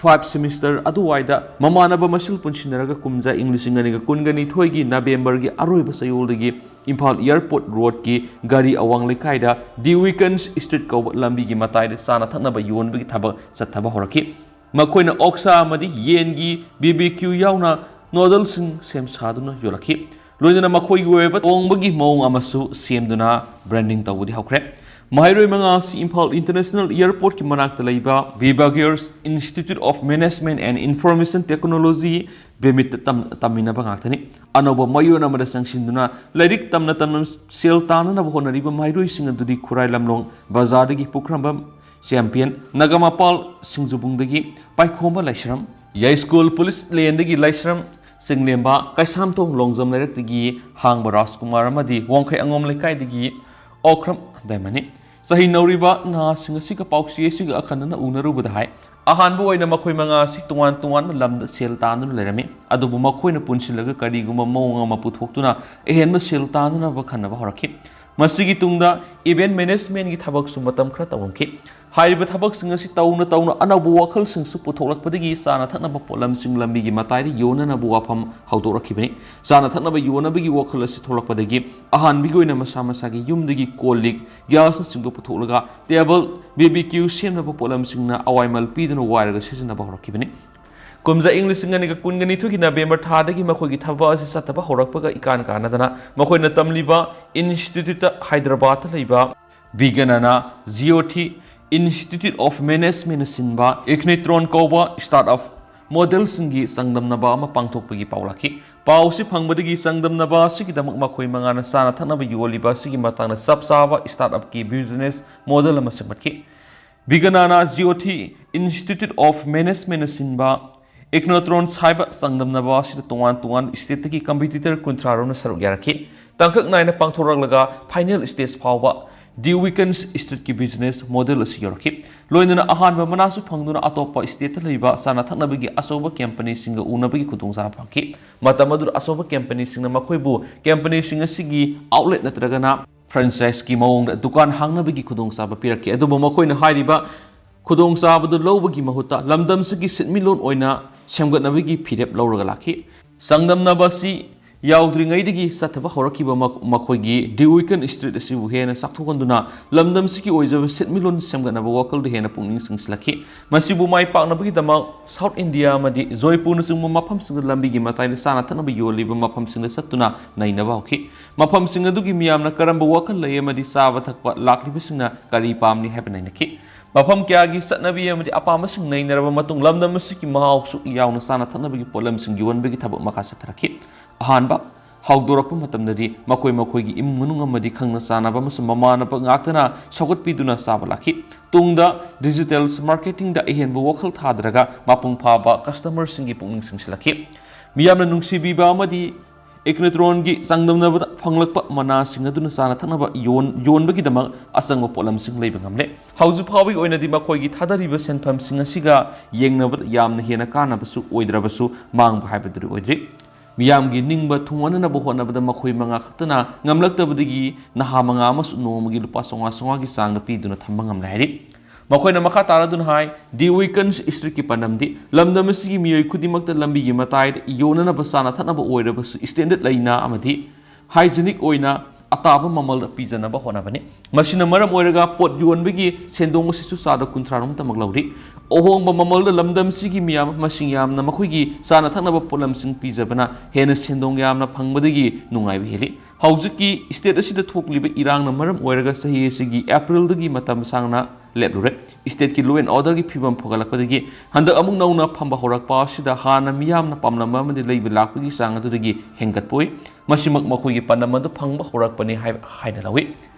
fifth semester ꯑꯗꯨꯋꯥꯏꯗ ꯃꯃꯥꯟꯅꯕ ꯃꯁꯦꯜ ꯄꯨꯟꯁꯤꯟꯅꯔꯒ ꯀꯨꯝꯖꯥ ꯏꯪ ꯂꯤꯁꯤꯡ ꯑꯅꯤꯒ ꯀꯨꯟꯒ ꯅꯤꯊꯣꯏꯒꯤ November ꯒꯤ ꯑꯔꯣꯏꯕ ꯆꯌꯣꯜꯗꯒꯤ ꯏꯝꯐꯥꯜ Airport Road ꯀꯤ ꯒꯥꯔꯤ ꯑꯋꯥꯡ ꯂꯩꯀꯥꯏꯗ Duquesne Street ꯀꯧꯕ ꯂꯝꯕꯤꯒꯤ ꯃꯇꯥꯏꯗ ꯆꯥꯅ ꯊꯛꯅꯕ ꯌꯣꯟꯕꯒꯤ ꯊꯕꯛ ꯆꯠꯊꯕ ꯍꯧꯔꯛꯈꯤ꯫ ꯃꯈꯣꯏꯅ ꯑꯣꯛꯁꯥ ꯑꯃꯗꯤ ꯌꯦꯟꯒꯤ B B Q ꯌꯥꯎꯅ ꯅꯣꯗꯜꯁꯤꯡ ꯁꯦꯝ ꯁꯥꯗꯨꯅ ꯌꯣꯜꯂꯛꯈꯤ꯫ ꯂꯣꯏꯅꯅ ꯃꯈꯣꯏꯒꯤ ꯑꯣꯏꯕ ꯇꯣꯡꯕꯒꯤ ꯃꯑꯣꯡ ꯑꯃꯁꯨ ꯁꯦꯝꯗꯨꯅ ꯕ꯭ꯔꯥꯟꯗꯤꯡ ꯇꯧꯕꯗꯤ ꯍꯧꯈ꯭ꯔꯦ꯫ ꯃꯍꯩꯔꯣꯏ ꯃꯉꯥ ꯑꯁꯤ ꯏꯝꯐꯥꯜ ꯏꯟꯇꯔꯅꯦꯁꯅꯦꯜ ꯑꯦꯌꯔꯄꯣꯔꯠꯀꯤ ꯃꯅꯥꯛꯇ ꯂꯩꯕ ꯕꯤꯕꯥꯒꯤꯌꯔꯁ institute of management and information technology, ꯕꯦꯃꯤꯠꯇ ꯇꯝ-, ꯇꯝꯃꯤꯟꯅꯕ ꯉꯥꯛꯇꯅꯤ꯫ ꯑꯅꯧꯕ ꯃꯌꯣꯟ ꯑꯃꯗ ꯆꯪꯁꯤꯟꯗꯨꯅ ꯂꯥꯏꯔꯤꯛ ꯇꯝꯅ ꯇꯝꯅ ꯁꯦꯜ ꯇꯥꯟꯅꯅꯕ ꯍꯣꯠꯅꯔꯤꯕ ꯃꯍꯩꯔꯣꯏꯁꯤꯡ ꯑꯗꯨꯗꯤ ꯈꯨꯔꯥꯏ ꯂꯝꯂꯣꯡ ꯕꯖꯥꯔꯗꯒꯤ ꯄꯨꯈ꯭ꯔꯝꯕꯝ ꯆꯦꯝꯄꯤꯌꯟ, ꯅꯒꯥꯃꯄꯥꯜ ꯁꯤꯡꯖꯨꯕꯨꯡꯗꯒꯤ ꯄꯥꯏꯈꯣꯝꯕ ꯂꯥꯏꯁ꯭ꯔꯝ, ꯌꯥꯏꯁ꯭ꯀꯨꯜ ꯄꯨꯂꯤꯁ ꯂꯦꯟꯗꯒꯤ ꯂꯥꯏꯁ꯭ꯔꯝ ꯆꯤꯡꯂꯦꯝꯕ, ꯀꯩꯁꯥꯝꯊꯣꯡ ꯂꯣꯡꯖꯝ ꯂꯩꯔꯛꯇꯒꯤ ꯍꯥꯡꯕ ꯔꯥꯖꯀꯨꯃꯥꯔ ꯑꯃꯗꯤ ꯋꯥꯡꯈꯩ ꯑꯉꯣꯝ ꯂꯩꯀꯥꯏꯗꯒꯤ ꯑꯣꯀ꯭ꯔꯝ ꯗꯥꯏꯃꯟꯅꯤ꯫ ꯆꯍꯤ ꯅꯧꯔꯤꯕ ꯅꯍꯥꯁꯤꯡ ꯑꯁꯤꯒ ꯄꯥꯎꯆꯦ ꯑꯁꯤꯒ ꯑꯈꯟꯅꯅ ꯎꯅꯔꯨꯕꯗ ꯍꯥꯏ, ꯑꯍꯥꯟꯕ ꯑꯣꯏꯅ ꯃꯈꯣꯏ ꯃꯉꯥ ꯑꯁꯤ ꯇꯣꯉꯥꯟ ꯇꯣꯉꯥꯟꯕ ꯂꯝꯗ ꯁꯦꯜ ꯇꯥꯟꯗꯨꯅ ꯂꯩꯔꯝꯃꯤ꯫ ꯑꯗꯨꯕꯨ ꯃꯈꯣꯏꯅ ꯄꯨꯟꯁꯤꯜꯂꯒ ꯀꯔꯤꯒꯨꯝꯕ ꯃꯑꯣꯡ ꯑꯃ ꯄꯨꯊꯣꯛꯇꯨꯅ ꯑꯍꯦꯟꯕ ꯁꯦꯜ ꯇꯥꯟꯅꯅꯕ ꯈꯟꯅꯕ ꯍꯧꯔꯛꯈꯤ꯫ ꯃꯁꯤꯒꯤ ꯇꯨꯡꯗ ꯏꯚꯦꯟꯠ ꯃꯦꯅꯦꯖꯃꯦꯟꯠꯀꯤ ꯊꯕꯛꯁꯨ ꯃꯇꯝ ꯈꯔ ꯇꯧꯔꯝꯈꯤ꯫ ꯍꯥꯏꯔꯤꯕ ꯊꯕꯛꯁꯤꯡ ꯑꯁꯤ ꯇꯧꯅ ꯇꯧꯅ ꯑꯅꯧꯕ ꯋꯥꯈꯜꯁꯤꯡꯁꯨ ꯄꯨꯊꯣꯛꯂꯛꯄꯗꯒꯤ ꯆꯥꯅ ꯊꯛꯅꯕ ꯄꯣꯠꯂꯝꯁꯤꯡ ꯂꯝꯕꯤꯒꯤ ꯃꯇꯥꯏꯗ ꯌꯣꯟꯅꯅꯕ ꯋꯥꯐꯝ ꯍꯧꯗꯣꯔꯛꯈꯤꯕꯅꯤ꯫ ꯆꯥꯅ ꯊꯛꯅꯕ ꯌꯣꯟꯅꯕꯒꯤ ꯋꯥꯈꯜ ꯑꯁꯤ ꯊꯣꯛꯂꯛꯄꯗꯒꯤ ꯑꯍꯥꯟꯕꯒꯤ ꯑꯣꯏꯅ ꯃꯁꯥ ꯃꯁꯥꯒꯤ ꯌꯨꯝꯗꯒꯤ ꯀꯣꯜ ꯂꯤꯛ, ꯒ꯭ꯌꯥꯁꯅꯆꯤꯡꯕ ꯄꯨꯊꯣꯛꯂꯒ ꯇꯦꯕꯜ, ꯕꯦꯕꯤꯀ꯭ꯌꯨ ꯁꯦꯝꯅꯕ ꯄꯣꯠꯂꯝꯁꯤꯡꯅ ꯑꯋꯥꯏꯃꯜ ꯄꯤꯗꯨꯅ ꯋꯥꯏꯔꯒ ꯁꯤꯖꯤꯟꯅꯕ ꯍꯧꯔꯛꯈꯤꯕꯅꯤ꯫ ꯀꯨꯝꯖꯥ ꯏꯪ ꯂꯤꯁꯤꯡ ꯑꯅꯤꯒ ꯀꯨꯟꯒ ꯅꯤꯊꯣꯏꯒꯤ ꯅꯕꯦꯝꯕꯔ ꯊꯥꯗꯒꯤ ꯃꯈꯣꯏꯒꯤ ꯊꯕꯛ ꯑꯁꯤ ꯆꯠꯇꯕ ꯍꯧꯔꯛꯄꯒ ꯏꯀꯥꯟ ꯀꯥꯟꯅꯗꯅ ꯃꯈꯣꯏꯅ ꯇꯝꯂꯤꯕ ꯏꯟꯁꯇꯤꯇ꯭ꯌꯨꯠꯇ ꯍꯥꯏꯗ꯭ꯔꯕꯥꯗꯇ ꯂꯩꯕ ꯕꯤꯒꯅꯅ ꯖꯤꯑꯣꯊꯤ ꯏꯟꯁꯇꯤꯇ꯭ꯌꯨꯠ ꯑꯣꯐ ꯃꯦꯅꯦꯖꯃꯦꯟꯠꯅ ꯁꯤꯟꯕ ꯏꯒꯅꯤꯇ꯭ꯔꯣꯟ ꯀꯧꯕ ꯁ꯭ꯇꯥꯔꯠ ꯑꯞ ꯃꯣꯗꯦꯜꯁꯤꯡꯒꯤ ꯆꯥꯡꯗꯝꯅꯕ ꯑꯃ ꯄꯥꯡꯊꯣꯛꯄꯒꯤ ꯄꯥꯎ ꯂꯥꯛꯈꯤ꯫ ꯄꯥꯎ ꯑꯁꯤ ꯐꯪꯕꯗꯒꯤ ꯆꯥꯡꯗꯝꯅꯕ ꯑꯁꯤꯒꯤꯗꯃꯛ ꯃꯈꯣꯏ ꯃꯉꯥꯅ ꯆꯥꯅ ꯊꯛꯅꯕ ꯌꯣꯜꯂꯤꯕ ꯑꯁꯤꯒꯤ ꯃꯇꯥꯡꯗ ꯆꯞ ꯆꯥꯕ ꯁ꯭ꯇꯥꯔꯠ ꯑꯞꯀꯤ ꯕꯤꯖꯤꯅꯦꯁ ꯃꯣꯗꯦꯜ ꯑꯃ ꯁꯦꯝꯒꯠꯈꯤ꯫ ꯕꯤꯒꯅꯥꯅ ꯖꯤꯑꯣꯊꯤ ꯏꯟꯁꯇꯤꯇ꯭ꯌꯨꯠ ꯑꯣꯐ ꯃꯦꯅꯦꯖꯃꯦꯟꯠꯅ ꯁꯤꯟꯕ ꯏꯒꯅꯣꯇ꯭ꯔꯣꯟꯁ ꯍꯥꯏꯕ ꯆꯥꯡꯗꯝꯅꯕ ꯑꯁꯤꯗ ꯇꯣꯉꯥꯟ ꯇꯣꯉꯥꯟꯕ ꯁ꯭ꯇꯦꯠꯇꯒꯤ ꯀꯝꯄꯤꯇꯤꯇꯔ ꯀꯨꯟꯊ꯭ꯔꯥ ꯔꯣꯝꯅ ꯁꯔꯨꯛ ꯌꯥꯔꯛꯈꯤ꯫ ꯇꯥꯡꯀꯛ ꯅꯥꯏꯅ ꯄꯥꯡꯊꯣꯔꯛꯂꯒ ꯐꯥꯏꯅꯦꯜ ꯁ꯭ꯇꯦꯖ ꯐꯥꯎꯕ ꯗꯤ ꯋꯤꯀꯟꯁ ꯁ꯭ꯇ꯭ꯔꯤꯠꯀꯤ ꯕꯤꯖꯤꯅꯦꯁ ꯃꯣꯗꯦꯜ ꯑꯁꯤ ꯌꯧꯔꯛꯈꯤ꯫ ꯂꯣꯏꯅꯅ ꯑꯍꯥꯟꯕ ꯃꯅꯥꯁꯨ ꯐꯪꯗꯨꯅ ꯑꯇꯣꯞꯄ ꯁ꯭ꯇꯦꯠꯇ ꯂꯩꯕ ꯆꯥꯅ ꯊꯛꯅꯕꯒꯤ ꯑꯆꯧꯕ ꯀꯝꯄꯅꯤꯁꯤꯡꯒ ꯎꯅꯕꯒꯤ ꯈꯨꯗꯣꯡꯆꯥꯕ ꯐꯪꯈꯤ꯫ ꯃꯇꯝ ꯑꯗꯨꯗ ꯑꯆꯧꯕ ꯀꯝꯄꯅꯤꯁꯤꯡꯅ ꯃꯈꯣꯏꯕꯨ ꯀꯝꯄꯅꯤꯁꯤꯡ ꯑꯁꯤꯒꯤ ꯑꯥꯎꯠꯂꯦꯠ ꯅꯠꯇ꯭ꯔꯒꯅ ꯐ꯭ꯔꯦꯟꯆꯥꯏꯖꯀꯤ ꯃꯑꯣꯡꯗ ꯗꯨꯀꯥꯟ ꯍꯥꯡꯅꯕꯒꯤ ꯈꯨꯗꯣꯡꯆꯥꯕ ꯄꯤꯔꯛꯈꯤ꯫ ꯑꯗꯨꯕꯨ ꯃꯈꯣꯏꯅ ꯍꯥꯏꯔꯤꯕ ꯈꯨꯗꯣꯡꯆꯥꯕꯗꯨ ꯂꯧꯕꯒꯤ ꯃꯍꯨꯠꯇ ꯂꯝꯗꯝꯁꯤꯒꯤ ꯁꯤꯟꯃꯤꯠꯂꯣꯟ ꯑꯣꯏꯅ ꯁꯦꯝꯒꯠꯅꯕꯒꯤ ꯐꯤꯔꯦꯞ ꯂꯧꯔꯒ ꯂꯥꯛꯈꯤ꯫ ꯆꯥꯡꯗꯝꯅꯕ ꯑꯁꯤ ꯌꯥꯎꯗ꯭ꯔꯤꯉꯩꯗꯒꯤ ꯆꯠꯊꯕ ꯍꯧꯔꯛꯈꯤꯕ ꯃꯈꯣꯏꯒꯤ ꯗꯤꯋꯤꯀꯟ ꯁ꯭ꯇ꯭ꯔꯤꯠ ꯑꯁꯤꯕꯨ ꯍꯦꯟꯅ ꯆꯥꯎꯊꯣꯛꯍꯟꯗꯨꯅ ꯂꯝꯗꯝꯁꯤꯒꯤ ꯑꯣꯏꯖꯕ ꯁꯦꯟꯃꯤꯠꯂꯣꯟ ꯁꯦꯝꯒꯠꯅꯕ ꯋꯥꯈꯜꯗ ꯍꯦꯟꯅ ꯄꯨꯛꯅꯤꯡ ꯆꯪꯁꯤꯜꯂꯛꯈꯤ꯫ ꯃꯁꯤꯕꯨ ꯃꯥꯏ ꯄꯥꯛꯅꯕꯒꯤꯗꯃꯛ ꯁꯥꯎꯠ ꯏꯟꯗꯤꯌꯥ ꯑꯃꯗꯤ ꯖꯣꯏꯄꯨꯔꯅꯆꯤꯡꯕ ꯃꯐꯝꯁꯤꯡꯗ ꯂꯝꯕꯤꯒꯤ ꯃꯇꯥꯏꯗ ꯆꯥꯅ ꯊꯛꯅꯕ ꯌꯣꯜꯂꯤꯕ ꯃꯐꯝꯁꯤꯡꯗ ꯆꯠꯇꯨꯅ ꯅꯩꯅꯕ ꯍꯧꯈꯤ꯫ ꯃꯐꯝꯁꯤꯡ ꯑꯗꯨꯒꯤ ꯃꯤꯌꯥꯝꯅ ꯀꯔꯝꯕ ꯋꯥꯈꯜ ꯂꯩ ꯑꯃꯗꯤ ꯆꯥꯕ ꯊꯛꯄ ꯂꯥꯛꯂꯤꯕꯁꯤꯡꯅ ꯀꯔꯤ ꯄꯥꯝꯂꯤ ꯍꯥꯏꯕ ꯅꯩꯅꯈꯤ꯫ ꯃꯐꯝ ꯀꯌꯥꯒꯤ ꯆꯠꯅꯕꯤ ꯑꯃꯗꯤ ꯑꯄꯥꯝꯕꯁꯤꯡ ꯅꯩꯅꯔꯕ ꯃꯇꯨꯡ ꯂꯝꯗꯝ ꯑꯁꯤꯒꯤ ꯃꯍꯥꯎꯁꯨ ꯌꯥꯎꯅ ꯆꯥꯅ ꯊꯛꯅꯕꯒꯤ ꯄꯣꯠꯂꯝꯁꯤꯡ ꯌꯣꯟꯕꯒꯤ ꯊꯕꯛ ꯃꯈꯥ ꯆꯠꯊꯔꯛꯈꯤ꯫ ꯑꯍꯥꯟꯕ ꯍꯧꯗꯣꯔꯛꯄ ꯃꯇꯝꯗꯗꯤ ꯃꯈꯣꯏ ꯃꯈꯣꯏꯒꯤ ꯏꯃꯨꯡ ꯃꯅꯨꯡ ꯑꯃꯗꯤ ꯈꯪꯅ ꯆꯥꯟꯅꯕ ꯑꯃꯁꯨꯡ ꯃꯃꯥꯟꯅꯕ ꯉꯥꯛꯇꯅ ꯁꯧꯒꯠꯄꯤꯗꯨꯅ ꯆꯥꯕ ꯂꯥꯛꯈꯤ꯫ ꯇꯨꯡꯗ ꯗꯤꯖꯤꯇꯦꯜ ꯃꯥꯔꯀꯦꯇꯤꯡꯗ ꯑꯍꯦꯟꯕ ꯋꯥꯈꯜ ꯊꯥꯗꯔꯒ ꯃꯄꯨꯡ ꯐꯥꯕ ꯀꯁꯇꯃꯔꯁꯤꯡꯒꯤ ꯄꯨꯛꯅꯤꯡ ꯆꯤꯡꯁꯤꯜꯂꯛꯈꯤ꯫ ꯃꯤꯌꯥꯝꯅ ꯅꯨꯡꯁꯤꯕꯤꯕ ꯑꯃꯗꯤ ꯏꯀꯅꯦꯇ꯭ꯔꯣꯟꯒꯤ ꯆꯥꯡꯗꯝꯅꯕꯗ ꯐꯪꯂꯛꯄ ꯃꯅꯥꯁꯤꯡ ꯑꯗꯨꯅ ꯆꯥꯅ ꯊꯛꯅꯕ ꯌꯣꯟ-, ꯌꯣꯟꯕꯒꯤꯗꯃꯛ ꯑꯆꯪꯕ ꯄꯣꯠꯂꯝꯁꯤꯡ ꯂꯩꯕ ꯉꯝꯂꯦ꯫ ꯍꯧꯖꯤꯛ ꯐꯥꯎꯕꯒꯤ ꯑꯣꯏꯅꯗꯤ ꯃꯈꯣꯏꯒꯤ ꯊꯥꯗꯔꯤꯕ ꯁꯦꯟꯐꯝꯁꯤꯡ ꯑꯁꯤꯒ ꯌꯦꯡꯅꯕꯗ ꯌꯥꯝꯅ ꯍꯦꯟꯅ ꯀꯥꯟꯅꯕꯁꯨ ꯑꯣꯏꯗ꯭ꯔꯕꯁꯨ ꯃꯥꯡꯕ ꯍꯥꯏꯕꯗꯨꯗꯤ ꯑꯣꯏꯗ꯭ꯔꯤ꯫ ꯃꯤꯌꯥꯝꯒꯤ ꯅꯤꯡꯕ ꯊꯨꯡꯍꯟꯅꯅꯕ ꯍꯣꯠꯅꯕꯗ ꯃꯈꯣꯏ ꯃꯉꯥ ꯈꯛꯇꯅ ꯉꯝꯂꯛꯇꯕꯗꯒꯤ ꯅꯍꯥ ꯃꯉꯥ ꯑꯃꯁꯨ ꯅꯣꯡꯃꯒꯤ ꯂꯨꯄꯥ ꯆꯥꯝꯃꯉꯥ ꯆꯥꯝꯃꯉꯥꯒꯤ ꯆꯥꯡꯗ ꯄꯤꯗꯨꯅ ꯊꯝꯕ ꯉꯝꯂꯦ ꯍꯥꯏꯔꯤ꯫ ꯃꯈꯣꯏꯅ ꯃꯈꯥ ꯇꯥꯔꯗꯨꯅ ꯍꯥꯏ, ꯗꯤ ꯋꯤꯀꯟꯁ ꯁ꯭ꯇ꯭ꯔꯤꯠꯀꯤ ꯄꯥꯟꯗꯝꯗꯤ ꯂꯝꯗꯝ ꯑꯁꯤꯒꯤ ꯃꯤꯑꯣꯏ ꯈꯨꯗꯤꯡꯃꯛꯇ ꯂꯝꯕꯤꯒꯤ ꯃꯇꯥꯏꯗ ꯌꯣꯟꯅꯅꯕ ꯆꯥꯅ ꯊꯛꯅꯕ ꯑꯣꯏꯔꯕꯁꯨ ꯁ꯭ꯇꯦꯟꯗꯔꯗ ꯂꯩꯅ ꯑꯃꯗꯤ ꯍꯥꯏꯖꯤꯅꯤꯛ ꯑꯣꯏꯅ ꯑꯇꯥꯕ ꯃꯃꯜꯗ ꯄꯤꯖꯅꯕ ꯍꯣꯠꯅꯕꯅꯤ꯫ ꯃꯁꯤꯅ ꯃꯔꯝ ꯑꯣꯏꯔꯒ ꯄꯣꯠ ꯌꯣꯟꯕꯒꯤ ꯁꯦꯟꯗꯣꯡ ꯑꯁꯤꯁꯨ ꯆꯥꯗ ꯀꯨꯟꯊ꯭ꯔꯥ ꯔꯣꯝꯇꯃꯛ ꯂꯧꯔꯤ꯫ ꯑꯍꯣꯡꯕ ꯃꯃꯜꯗ ꯂꯝꯗꯝꯁꯤꯒꯤ ꯃꯤꯌꯥꯝ ꯃꯁꯤꯡ ꯌꯥꯝꯅ ꯃꯈꯣꯏꯒꯤ ꯆꯥꯅ ꯊꯛꯅꯕ ꯄꯣꯠꯂꯝꯁꯤꯡ ꯄꯤꯖꯕꯅ ꯍꯦꯟꯅ ꯁꯦꯟꯗꯣꯡ ꯌꯥꯝꯅ ꯐꯪꯕꯗꯒꯤ ꯅꯨꯡꯉꯥꯏꯕ ꯍꯦꯜꯂꯤ꯫ ꯍꯧꯖꯤꯛꯀꯤ ꯁ꯭ꯇꯦꯠ ꯑꯁꯤꯗ ꯊꯣꯛꯂꯤꯕ ꯏꯔꯥꯡꯅ ꯃꯔꯝ ꯑꯣꯏꯔꯒ ꯆꯍꯤ ꯑꯁꯤꯒꯤ ꯑꯦꯄ꯭ꯔꯤꯜꯗꯒꯤ ꯃꯇꯝ ꯁꯥꯡꯅ ꯂꯦꯞꯂꯨꯔꯦ꯫ ꯁ꯭ꯇꯦꯠꯀꯤ law and orderꯒꯤ ꯐꯤꯕꯝ ꯐꯒꯠꯂꯛꯄꯗꯒꯤ ꯍꯟꯗꯛ ꯑꯃꯨꯛ ꯅꯧꯅ ꯐꯝꯕ ꯍꯧꯔꯛꯄ ꯑꯁꯤꯗ ꯍꯥꯟꯅ ꯃꯤꯌꯥꯝꯅ ꯄꯥꯝꯂꯝꯕ ꯑꯃꯗꯤ ꯂꯩꯕ ꯂꯥꯛꯄꯒꯤ ꯆꯥꯡ ꯑꯗꯨꯗꯒꯤ ꯍꯦꯟꯒꯠꯄ ꯑꯣꯏ꯫ ꯃꯁꯤꯃꯛ ꯃꯈꯣꯏꯒꯤ ꯄꯥꯟꯗꯝ ꯑꯗꯨ ꯐꯪꯕ ꯍꯧꯔꯛꯄꯅꯤ ꯍꯥꯏ-, ꯍꯥꯏꯅ ꯂꯧꯏ꯫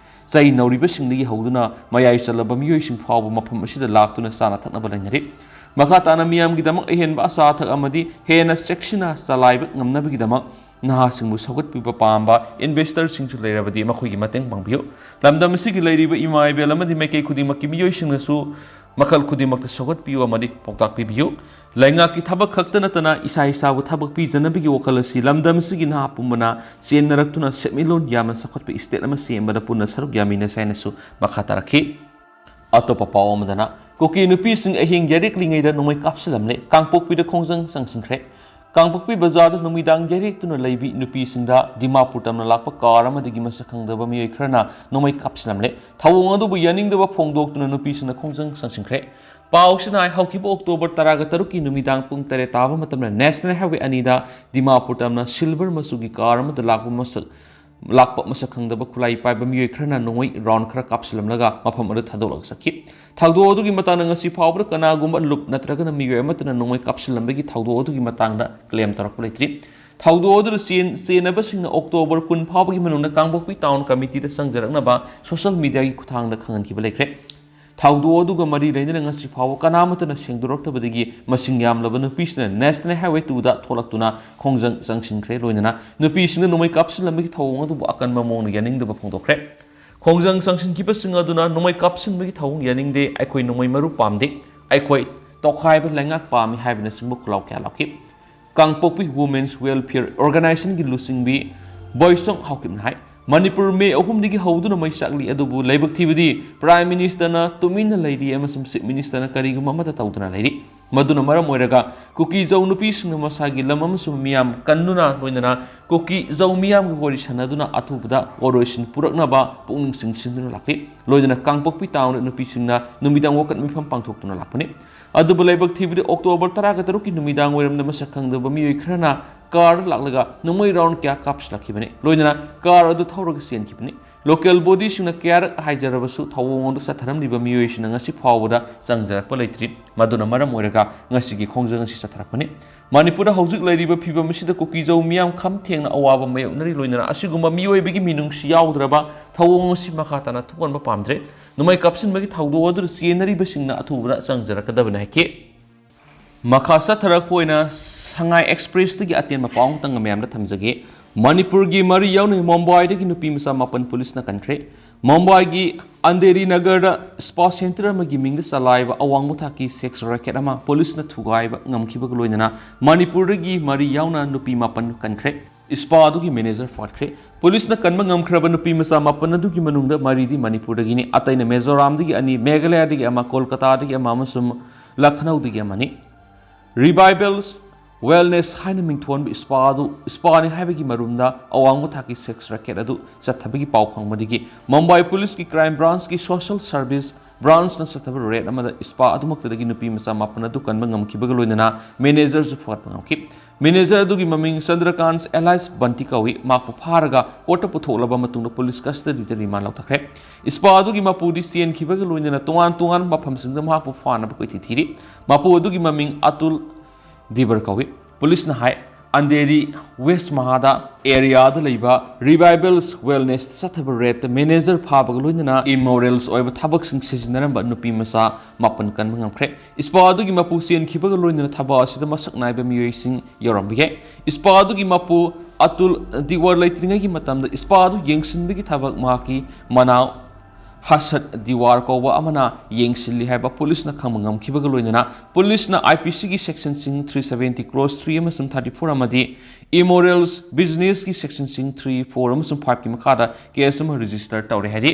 ꯆꯩ ꯅꯧꯔꯤꯕꯁꯤꯡꯗꯒꯤ ꯍꯧꯗꯨꯅ ꯃꯌꯥꯏ ꯆꯜꯂꯕ ꯃꯤꯑꯣꯏꯁꯤꯡ ꯐꯥꯎꯕ ꯃꯐꯝ ꯑꯁꯤꯗ ꯂꯥꯛꯇꯨꯅ ꯆꯥꯅ ꯊꯛꯅꯕ ꯂꯩꯅꯔꯤ꯫ ꯃꯈꯥ ꯇꯥꯅ ꯃꯤꯌꯥꯝꯒꯤꯗꯃꯛ ꯑꯍꯦꯟꯕ ꯑꯆꯥ ꯑꯊꯛ ꯑꯃꯗꯤ ꯍꯦꯟꯅ ꯆꯦꯛꯁꯤꯟꯅ ꯆꯂꯥꯏꯕ ꯉꯝꯅꯕꯒꯤꯗꯃꯛ ꯅꯍꯥꯁꯤꯡꯕꯨ ꯁꯧꯒꯠꯄꯤꯕ ꯄꯥꯝꯕ ꯏꯟꯚꯦꯁꯇꯔꯁꯤꯡꯁꯨ ꯂꯩꯔꯕꯗꯤ ꯃꯈꯣꯏꯒꯤ ꯃꯇꯦꯡ ꯄꯥꯡꯕꯤꯌꯨ꯫ ꯂꯝꯗꯝ ꯑꯁꯤꯒꯤ ꯂꯩꯔꯤꯕ ꯏꯃꯥ ꯏꯕꯦꯜ ꯑꯃꯗꯤ ꯃꯥꯏꯀꯩ ꯈꯨꯗꯤꯡꯃꯛꯀꯤ ꯃꯤꯑꯣꯏꯁꯤꯡꯅꯁꯨ ꯃꯈꯜ ꯈꯨꯗꯤꯡꯃꯛꯇ ꯁꯧꯒꯠꯄꯤꯌꯨ ꯑꯃꯗꯤ ꯄꯥꯎꯇꯥꯛ ꯄꯤꯕꯤꯌꯨ꯫ ꯂꯩꯉꯥꯛꯀꯤ ꯊꯕꯛ ꯈꯛꯇ ꯅꯠꯇꯅ ꯏꯁꯥ ꯏꯁꯥꯕꯨ ꯊꯕꯛ ꯄꯤꯖꯅꯕꯒꯤ ꯋꯥꯈꯜ ꯑꯁꯤ ꯂꯝꯗꯝ ꯑꯁꯤꯒꯤ ꯅꯍꯥ ꯄꯨꯝꯕꯅ ꯆꯦꯟꯅꯔꯛꯇꯨꯅ ꯁꯦꯟꯃꯤꯠꯂꯣꯟ ꯌꯥꯝꯅ ꯆꯥꯎꯈꯠꯄ ꯁ꯭ꯇꯦꯠ ꯑꯃ ꯁꯦꯝꯕꯗ ꯄꯨꯟꯅ ꯁꯔꯨꯛ ꯌꯥꯃꯤꯟꯅꯁꯤ ꯍꯥꯏꯅꯁꯨ ꯃꯈꯥ ꯇꯥꯔꯛꯈꯤ꯫ ꯑꯇꯣꯞꯄ ꯄꯥꯎ ꯑꯃꯗꯅ, ꯀꯨꯀꯤ ꯅꯨꯄꯤꯁꯤꯡ ꯑꯍꯤꯡ ꯌꯥꯔꯤꯛꯂꯤꯉꯩꯗ ꯅꯣꯡꯃꯩ ꯀꯥꯞꯁꯤꯜꯂꯝꯂꯦ, ꯀꯥꯡꯄꯣꯛꯄꯤꯗ ꯈꯣꯡꯖꯪ ꯆꯪꯁꯤꯟꯈ꯭ꯔꯦ꯫ ꯀꯥꯡꯄꯣꯛꯄꯤ ꯕꯖꯥꯔꯗ ꯅꯨꯃꯤꯗꯥꯡ ꯌꯩꯔꯦꯛꯇꯨꯅ ꯂꯩꯕꯤ ꯅꯨꯄꯤꯁꯤꯡꯗ ꯗꯤꯃꯥꯄꯨꯔ ꯇꯝꯅ ꯂꯥꯛꯄ ꯀꯥꯔ ꯑꯃꯗꯒꯤ ꯃꯁꯛ ꯈꯪꯗꯕ ꯃꯤꯑꯣꯏ ꯈꯔꯅ ꯅꯣꯡꯃꯩ ꯀꯥꯞꯁꯤꯜꯂꯝꯂꯦ꯫ ꯊꯧꯑꯣꯡ ꯑꯗꯨꯕꯨ ꯌꯥꯅꯤꯡꯗꯕ ꯐꯣꯡꯗꯣꯛꯇꯨꯅ ꯅꯨꯄꯤꯁꯤꯡꯅ ꯈꯣꯡꯖꯪ ꯆꯪꯁꯤꯟꯈ꯭ꯔꯦ꯫ ꯄꯥꯎꯁꯤꯅ ꯍꯥꯏ, ꯍꯧꯈꯤꯕ ꯑꯣꯛꯇꯣꯕꯔ ꯇꯔꯥꯒ ꯇꯔꯨꯛꯀꯤ ꯅꯨꯃꯤꯗꯥꯡ ꯄꯨꯡ ꯇꯔꯦꯠ ꯇꯥꯕ ꯃꯇꯝꯗ ꯅꯦꯁꯅꯦꯜ ꯍꯥꯏꯋꯦ ꯑꯅꯤꯗ ꯗꯤꯃꯥꯄꯨꯔ ꯇꯝꯅ ꯁꯤꯜꯚꯔ ꯃꯆꯨꯒꯤ ꯀꯥꯔ ꯑꯃꯗ ꯂꯥꯛꯄ ꯃꯁꯛ ꯂꯥꯛꯄ ꯃꯁꯛ ꯈꯪꯗꯕ ꯈꯨꯠꯂꯥꯏ ꯄꯥꯏꯕ ꯃꯤꯑꯣꯏ ꯈꯔꯅ ꯅꯣꯡꯃꯩ ꯔꯥꯎꯟ ꯈꯔ ꯀꯥꯞꯁꯤꯜꯂꯝꯂꯒ ꯃꯐꯝ ꯑꯗꯨ ꯊꯥꯗꯣꯛꯂꯒ ꯆꯠꯈꯤ꯫ ꯊꯧꯗꯣꯛ ꯑꯗꯨꯒꯤ ꯃꯇꯥꯡꯗ ꯉꯁꯤ ꯐꯥꯎꯕꯗ ꯀꯅꯥꯒꯨꯝꯕ ꯂꯨꯞ ꯅꯠꯇ꯭ꯔꯒꯅ ꯃꯤꯑꯣꯏ ꯑꯃꯠꯇꯅ ꯅꯣꯡꯃꯩ ꯀꯥꯞꯁꯤꯜꯂꯝꯕꯒꯤ ꯊꯧꯗꯣꯛ ꯑꯗꯨꯒꯤ ꯃꯇꯥꯡꯗ ꯀ꯭ꯂꯦꯝ ꯇꯧꯔꯛꯄ ꯂꯩꯇ꯭ꯔꯤ꯫ ꯊꯧꯗꯣꯛ ꯑꯗꯨꯗ ꯆꯦꯟ-, ꯆꯦꯟꯅꯕꯁꯤꯡꯅ ꯑꯣꯛꯇꯣꯕꯔ ꯀꯨꯟ ꯐꯥꯎꯕꯒꯤ ꯃꯅꯨꯡꯗ ꯀꯥꯡꯄꯣꯛꯄꯤ ꯇꯥꯎꯟ ꯀꯃꯤꯇꯤꯗ ꯆꯪꯖꯔꯛꯅꯕ ꯁꯣꯁꯤꯌꯦꯜ ꯃꯤꯗꯤꯌꯥꯒꯤ ꯈꯨꯠꯊꯥꯡꯗ ꯈꯪꯍꯟꯈꯤꯕ ꯂꯩꯈ꯭ꯔꯦ꯫ ꯊꯧꯗꯣꯛ ꯑꯗꯨꯒ ꯃꯔꯤ ꯂꯩꯅꯅ ꯉꯁꯤ ꯐꯥꯎꯕ ꯀꯅꯥꯃꯠꯇꯅ ꯁꯦꯡꯗꯣꯔꯛꯇꯕꯗꯒꯤ ꯃꯁꯤꯡ ꯌꯥꯝꯂꯕ ꯅꯨꯄꯤꯁꯤꯡꯅ ꯅꯦꯁꯅꯦꯜ ꯍꯥꯏꯋꯦ ꯇꯨꯗ ꯊꯣꯛꯂꯛꯇꯨꯅ ꯈꯣꯡꯖꯪ ꯆꯪꯁꯤꯟꯈ꯭ꯔꯦ꯫ ꯂꯣꯏꯅꯅ ꯅꯨꯄꯤꯁꯤꯡꯅ ꯅꯣꯡꯃꯩ ꯀꯥꯞꯁꯤꯜꯂꯝꯕꯒꯤ ꯊꯧꯑꯣꯡ ꯑꯗꯨꯕꯨ ꯑꯀꯟꯕ ꯃꯑꯣꯡꯗ ꯌꯥꯅꯤꯡꯗꯕ ꯐꯣꯡꯗꯣꯛꯈ꯭ꯔꯦ꯫ ꯈꯣꯡꯖꯪ ꯆꯪꯁꯤꯟꯈꯤꯕꯁꯤꯡ ꯑꯗꯨꯅ ꯅꯣꯡꯃꯩ ꯀꯥꯞꯁꯤꯟꯕꯒꯤ ꯊꯧꯑꯣꯡ ꯌꯥꯅꯤꯡꯗꯦ, ꯑꯩꯈꯣꯏ ꯅꯣꯡꯃꯩ ꯃꯔꯨ ꯄꯥꯝꯗꯦ, ꯑꯩꯈꯣꯏ ꯇꯣꯈꯥꯏꯕ ꯂꯩꯉꯥꯛ ꯄꯥꯝꯃꯤ ꯍꯥꯏꯕꯅꯆꯤꯡꯕ ꯈꯨꯜꯂꯥꯎ ꯀꯌꯥ ꯂꯥꯎꯈꯤ꯫ ꯀꯥꯡꯄꯣꯛꯄꯤ Women's Welfare Organizationꯒꯤ ꯂꯨꯆꯤꯡꯕꯤ ꯕꯣꯏꯁꯣꯡ ꯍꯥꯎꯀꯤꯞꯅ ꯍꯥꯏ, ꯃꯅꯤꯄꯨꯔ ꯃꯦ ꯑꯍꯨꯝꯗꯒꯤ ꯍꯧꯗꯨꯅ ꯃꯩ ꯆꯥꯛꯂꯤ, ꯑꯗꯨꯕꯨ ꯂꯥꯏꯕꯛ ꯊꯤꯕꯗꯤ Prime Ministerꯅ ꯇꯨꯃꯤꯟꯅ ꯂꯩꯔꯤ ꯑꯃꯁꯨꯡ Chief Ministerꯅ ꯀꯔꯤꯒꯨꯝꯕ ꯑꯃꯠꯇ ꯇꯧꯗꯅ ꯂꯩꯔꯤ꯫ ꯃꯗꯨꯅ ꯃꯔꯝ ꯑꯣꯏꯔꯒ ꯀꯨꯀꯤ ꯖꯧ ꯅꯨꯄꯤꯁꯤꯡꯅ ꯃꯁꯥꯒꯤ ꯂꯝ ꯑꯃꯁꯨꯡ ꯃꯤꯌꯥꯝ ꯀꯟꯗꯨꯅ, ꯂꯣꯏꯅꯅ ꯀꯨꯀꯤ ꯖꯧ ꯃꯤꯌꯥꯝꯒ ꯋꯥꯔꯤ ꯁꯥꯟꯅꯗꯨꯅ ꯑꯊꯨꯕꯗ ꯋꯥꯔꯣꯏꯁꯤꯟ ꯄꯨꯔꯛꯅꯕ ꯄꯨꯛꯅꯤꯡ ꯆꯤꯡꯁꯤꯟꯗꯨꯅ ꯂꯥꯛꯂꯤ꯫ ꯂꯣꯏꯅꯅ ꯀꯥꯡꯄꯣꯛꯄꯤ ꯇꯥꯎꯟꯗ ꯅꯨꯄꯤꯁꯤꯡꯅ ꯅꯨꯃꯤꯗꯥꯡ ꯋꯥꯀꯠ ꯃꯤꯐꯝ ꯄꯥꯡꯊꯣꯛꯇꯨꯅ ꯂꯥꯛꯄꯅꯤ꯫ ꯑꯗꯨꯕꯨ ꯂꯥꯏꯕꯛ ꯊꯤꯕꯗꯤ ꯑꯣꯛꯇꯣꯕꯔ ꯇꯔꯥꯒ ꯇꯔꯨꯛꯀꯤ ꯅꯨꯃꯤꯗꯥꯡ ꯋꯥꯏꯔꯝꯗ ꯃꯁꯛ ꯈꯪꯗꯕ ꯃꯤꯑꯣꯏ ꯈꯔꯅ ꯀꯥꯔꯗ ꯂꯥꯛꯂꯒ ꯅꯣꯡꯃꯩ ꯔꯥꯎꯟ ꯀꯌꯥ ꯀꯥꯞꯁꯤꯜꯂꯛꯈꯤꯕꯅꯤ꯫ ꯂꯣꯏꯅꯅ ꯀꯥꯔ ꯑꯗꯨ ꯊꯧꯔꯒ ꯆꯦꯟꯈꯤꯕꯅꯤ꯫ ꯂꯣꯀꯦꯜ ꯕꯣꯗꯤꯁꯤꯡꯅ ꯀꯌꯥꯔꯛ ꯍꯥꯏꯖꯔꯕꯁꯨ ꯊꯧꯑꯣꯡ ꯑꯗꯨ ꯆꯠꯊꯔꯝꯂꯤꯕ ꯃꯤꯑꯣꯏꯁꯤꯡꯅ ꯉꯁꯤ ꯐꯥꯎꯕꯗ ꯆꯪꯖꯔꯛꯄ ꯂꯩꯇ꯭ꯔꯤ꯫ ꯃꯗꯨꯅ ꯃꯔꯝ ꯑꯣꯏꯔꯒ ꯉꯁꯤꯒꯤ ꯈꯣꯡꯖꯪ ꯑꯁꯤ ꯆꯠꯊꯔꯛꯄꯅꯤ꯫ ꯃꯅꯤꯄꯨꯔꯗ ꯍꯧꯖꯤꯛ ꯂꯩꯔꯤꯕ ꯐꯤꯕꯝ ꯑꯁꯤꯗ ꯀꯨꯀꯤ ꯖꯧ ꯃꯤꯌꯥꯝ ꯈꯝ ꯊꯦꯡꯅ ꯑꯋꯥꯕ ꯃꯥꯌꯣꯛꯅꯔꯤ꯫ ꯂꯣꯏꯅꯅ ꯑꯁꯤꯒꯨꯝꯕ ꯃꯤꯑꯣꯏꯕꯒꯤ ꯃꯤꯅꯨꯡꯁꯤ ꯌꯥꯎꯗ꯭ꯔꯕ ꯊꯧꯑꯣꯡ ꯑꯁꯤ ꯃꯈꯥ ꯇꯥꯅ ꯊꯣꯛꯍꯟꯕ ꯄꯥꯝꯗ꯭ꯔꯦ꯫ ꯅꯣꯡꯃꯩ ꯀꯥꯞꯁꯤꯟꯕꯒꯤ ꯊꯧꯗꯣꯛ ꯑꯗꯨꯗ ꯆꯦꯟꯅꯔꯤꯕꯁꯤꯡꯅ ꯑꯊꯨꯕꯗ ꯆꯪꯖꯔꯛꯀꯗꯕꯅꯤ ꯍꯥꯏꯈꯤ꯫ ꯃꯈꯥ ꯆꯠꯊꯔꯛꯄ ꯑꯣꯏꯅ ꯁꯉꯥꯏ ꯑꯦꯛꯁꯄ꯭ꯔꯦꯁꯇꯒꯤ ꯑꯇꯦꯟꯕ ꯄꯥꯎ ꯑꯃꯇꯪꯒ ꯃꯌꯥꯝꯗ ꯊꯝꯖꯒꯦ꯫ ꯃꯅꯤꯄꯨꯔꯒꯤ ꯃꯔꯤ ꯌꯥꯎꯅ ꯃꯨꯝꯕꯥꯏꯗꯒꯤ ꯅꯨꯄꯤ ꯃꯆꯥ ꯃꯥꯄꯟ ꯄꯨꯂꯤꯁꯅ ꯀꯟꯈ꯭ꯔꯦ꯫ ꯃꯨꯝꯕꯥꯏꯒꯤ ꯑꯟꯙꯦꯔꯤ ꯅꯒꯔꯗ ꯁ꯭ꯄꯥ ꯁꯦꯟꯇꯔ ꯑꯃꯒꯤ ꯃꯤꯡꯗ ꯆꯂꯥꯏꯕ ꯑꯋꯥꯡꯕ ꯊꯥꯛꯀꯤ ꯁꯦꯛꯁ ꯔꯦꯀꯦꯠ ꯑꯃ ꯄꯨꯂꯤꯁꯅ ꯊꯨꯒꯥꯏꯕ ꯉꯝꯈꯤꯕꯒ ꯂꯣꯏꯅꯅ ꯃꯅꯤꯄꯨꯔꯗꯒꯤ ꯃꯔꯤ ꯌꯥꯎꯅ ꯅꯨꯄꯤ ꯃꯥꯄꯟ ꯀꯟꯈ꯭ꯔꯦ꯫ ꯁ꯭ꯄꯥ ꯑꯗꯨꯒꯤ ꯃꯦꯅꯦꯖꯔ ꯐꯥꯠꯈ꯭ꯔꯦ꯫ ꯄꯨꯂꯤꯁꯅ ꯀꯟꯕ ꯉꯝꯈ꯭ꯔꯕ ꯅꯨꯄꯤ ꯃꯆꯥ ꯃꯥꯄꯟ ꯑꯗꯨꯒꯤ ꯃꯅꯨꯡꯗ ꯃꯔꯤꯗꯤ ꯃꯅꯤꯄꯨꯔꯗꯒꯤꯅꯤ꯫ ꯑꯇꯩꯅ ꯃꯤꯖꯣꯔꯥꯝꯗꯒꯤ ꯑꯅꯤ, ꯃꯦꯘꯥꯂꯌꯥꯗꯒꯤ ꯑꯃ, ꯀꯣꯜꯀꯇꯥꯗꯒꯤ ꯑꯃ ꯑꯃꯁꯨꯡ ꯂꯈꯅꯧꯗꯒꯤ ꯑꯃꯅꯤ꯫ ꯔꯤꯚꯥꯏꯕꯦꯜꯁ Wellness ꯍꯥꯏꯅ ꯃꯤꯡꯊꯣꯟꯕ ꯏꯁꯄꯥ ꯑꯗꯨ ꯏꯁꯄꯥꯅꯤ ꯍꯥꯏꯕꯒꯤ ꯃꯔꯨꯝꯗ ꯑꯋꯥꯡꯕ ꯊꯥꯛꯀꯤ ꯁꯦꯛꯁ ꯔꯦꯀꯦꯠ ꯑꯗꯨ ꯆꯠꯊꯕꯒꯤ ꯄꯥꯎ ꯐꯪꯕꯗꯒꯤ ꯃꯨꯝꯕꯥꯏ ꯄꯨꯂꯤꯁꯀꯤ ꯀ꯭ꯔꯥꯏꯝ ꯕ꯭ꯔꯥꯟꯁꯀꯤ ꯁꯣꯁꯤꯌꯦꯜ ꯁꯔꯚꯤꯁ ꯕ꯭ꯔꯥꯟꯁꯅ ꯆꯠꯊꯕ ꯔꯦꯗ ꯑꯃꯗ ꯏꯁꯄꯥ ꯑꯗꯨꯃꯛꯇꯗꯒꯤ ꯅꯨꯄꯤ ꯃꯆꯥ ꯃꯥꯄꯟ ꯑꯗꯨ ꯀꯟꯕ ꯉꯝꯈꯤꯕꯒ ꯂꯣꯏꯅꯅ ꯃꯦꯅꯦꯖꯔꯁꯨ ꯐꯒꯠꯄ ꯉꯝꯈꯤ꯫ ꯃꯦꯅꯦꯖꯔ ꯑꯗꯨꯒꯤ ꯃꯃꯤꯡ ꯆꯟꯗ꯭ꯔꯀꯥꯟꯇ alias ꯕꯟꯇꯤ ꯀꯧꯏ꯫ ꯃꯍꯥꯛꯄꯨ ꯐꯥꯔꯒ ꯀꯣꯔꯠꯇ ꯄꯨꯊꯣꯛꯂꯕ ꯃꯇꯨꯡꯗ ꯄꯨꯂꯤꯁ ꯀꯁꯇꯗꯤꯗ ꯔꯤꯃꯥꯟ ꯂꯧꯊꯈ꯭ꯔꯦ꯫ ꯏꯁꯄꯥ ꯑꯗꯨꯒꯤ ꯃꯄꯨꯗꯤ ꯆꯦꯟꯈꯤꯕꯒ ꯂꯣꯏꯅꯅ ꯇꯣꯉꯥꯟ ꯇꯣꯉꯥꯟꯕ ꯃꯐꯝꯁꯤꯡꯗ ꯃꯍꯥꯛꯄꯨ ꯐꯥꯅꯕ ꯀꯣꯏꯊꯤ ꯊꯤꯔꯤ꯫ ꯃꯄꯨ ꯑꯗꯨꯒꯤ ꯃꯃꯤꯡ ꯑꯇꯨꯜ ꯗꯤꯕꯔ ꯀꯧꯏ꯫ ꯄꯨꯂꯤꯁꯅ ꯍꯥꯏ, ꯑꯟꯙꯦꯔꯤ ꯋꯦꯁ ꯃꯍꯥꯗ ꯑꯦꯔꯤꯌꯥꯗ ꯂꯩꯕ ꯔꯤꯚꯥꯏꯕꯜꯁ ꯋꯦꯜꯅꯦꯁꯇ ꯆꯠꯊꯕ ꯔꯦꯗꯇ ꯃꯦꯅꯦꯖꯔ ꯐꯥꯕꯒ ꯂꯣꯏꯅꯅ ꯏꯃꯣꯔꯦꯜꯁ ꯑꯣꯏꯕ ꯊꯕꯛꯁꯤꯡ ꯁꯤꯖꯤꯟꯅꯔꯝꯕ ꯅꯨꯄꯤ ꯃꯆꯥ ꯃꯥꯄꯟ ꯀꯟꯕ ꯉꯝꯈ꯭ꯔꯦ꯫ ꯏꯁꯄꯥ ꯑꯗꯨꯒꯤ ꯃꯄꯨ ꯆꯦꯟꯈꯤꯕꯒ ꯂꯣꯏꯅꯅ ꯊꯕꯛ ꯑꯁꯤꯗ ꯃꯁꯛ ꯅꯥꯏꯕ ꯃꯤꯑꯣꯏꯁꯤꯡ ꯌꯥꯎꯔꯝꯕ ꯌꯥꯏ꯫ ꯏꯁꯄꯥ ꯑꯗꯨꯒꯤ ꯃꯄꯨ ꯑꯇꯨꯜ ꯗꯤꯋꯥꯔ ꯂꯩꯇ꯭ꯔꯤꯉꯩꯒꯤ ꯃꯇꯝꯗ ꯏꯁꯄꯥ ꯑꯗꯨ ꯌꯦꯡꯁꯤꯟꯕꯒꯤ ꯊꯕꯛ ꯃꯍꯥꯛꯀꯤ ꯃꯅꯥꯎ ꯍꯁꯠ ꯗꯤꯋꯥꯔ ꯀꯧꯕ ꯑꯃꯅ ꯌꯦꯡꯁꯤꯜꯂꯤ ꯍꯥꯏꯕ ꯄꯨꯂꯤꯁꯅ ꯈꯪꯕ ꯉꯝꯈꯤꯕꯒ ꯂꯣꯏꯅꯅ ꯄꯨꯂꯤꯁꯅ ꯑꯥꯏ ꯄꯤ ꯁꯤꯒꯤ ꯁꯦꯛꯁꯟꯁꯤꯡ ꯊ꯭ꯔꯤ ꯁꯕꯦꯟꯇꯤ ꯀ꯭ꯂꯣꯁ ꯊ꯭ꯔꯤ ꯑꯃꯁꯨꯡ ꯊꯥꯔꯇꯤ ꯐꯣꯔ ꯑꯃꯗꯤ ꯏꯃꯣꯔꯦꯜꯁ ꯕꯤꯖꯤꯅꯦꯁꯀꯤ ꯁꯦꯛꯁꯟꯁꯤꯡ ꯊ꯭ꯔꯤ ꯐꯣꯔ ꯑꯃꯁꯨꯡ ꯐꯥꯏꯚꯀꯤ ꯃꯈꯥꯗ ꯀꯦꯁ ꯑꯃ ꯔꯦꯖꯤꯁꯇꯔ ꯇꯧꯔꯦ ꯍꯥꯏꯔꯤ꯫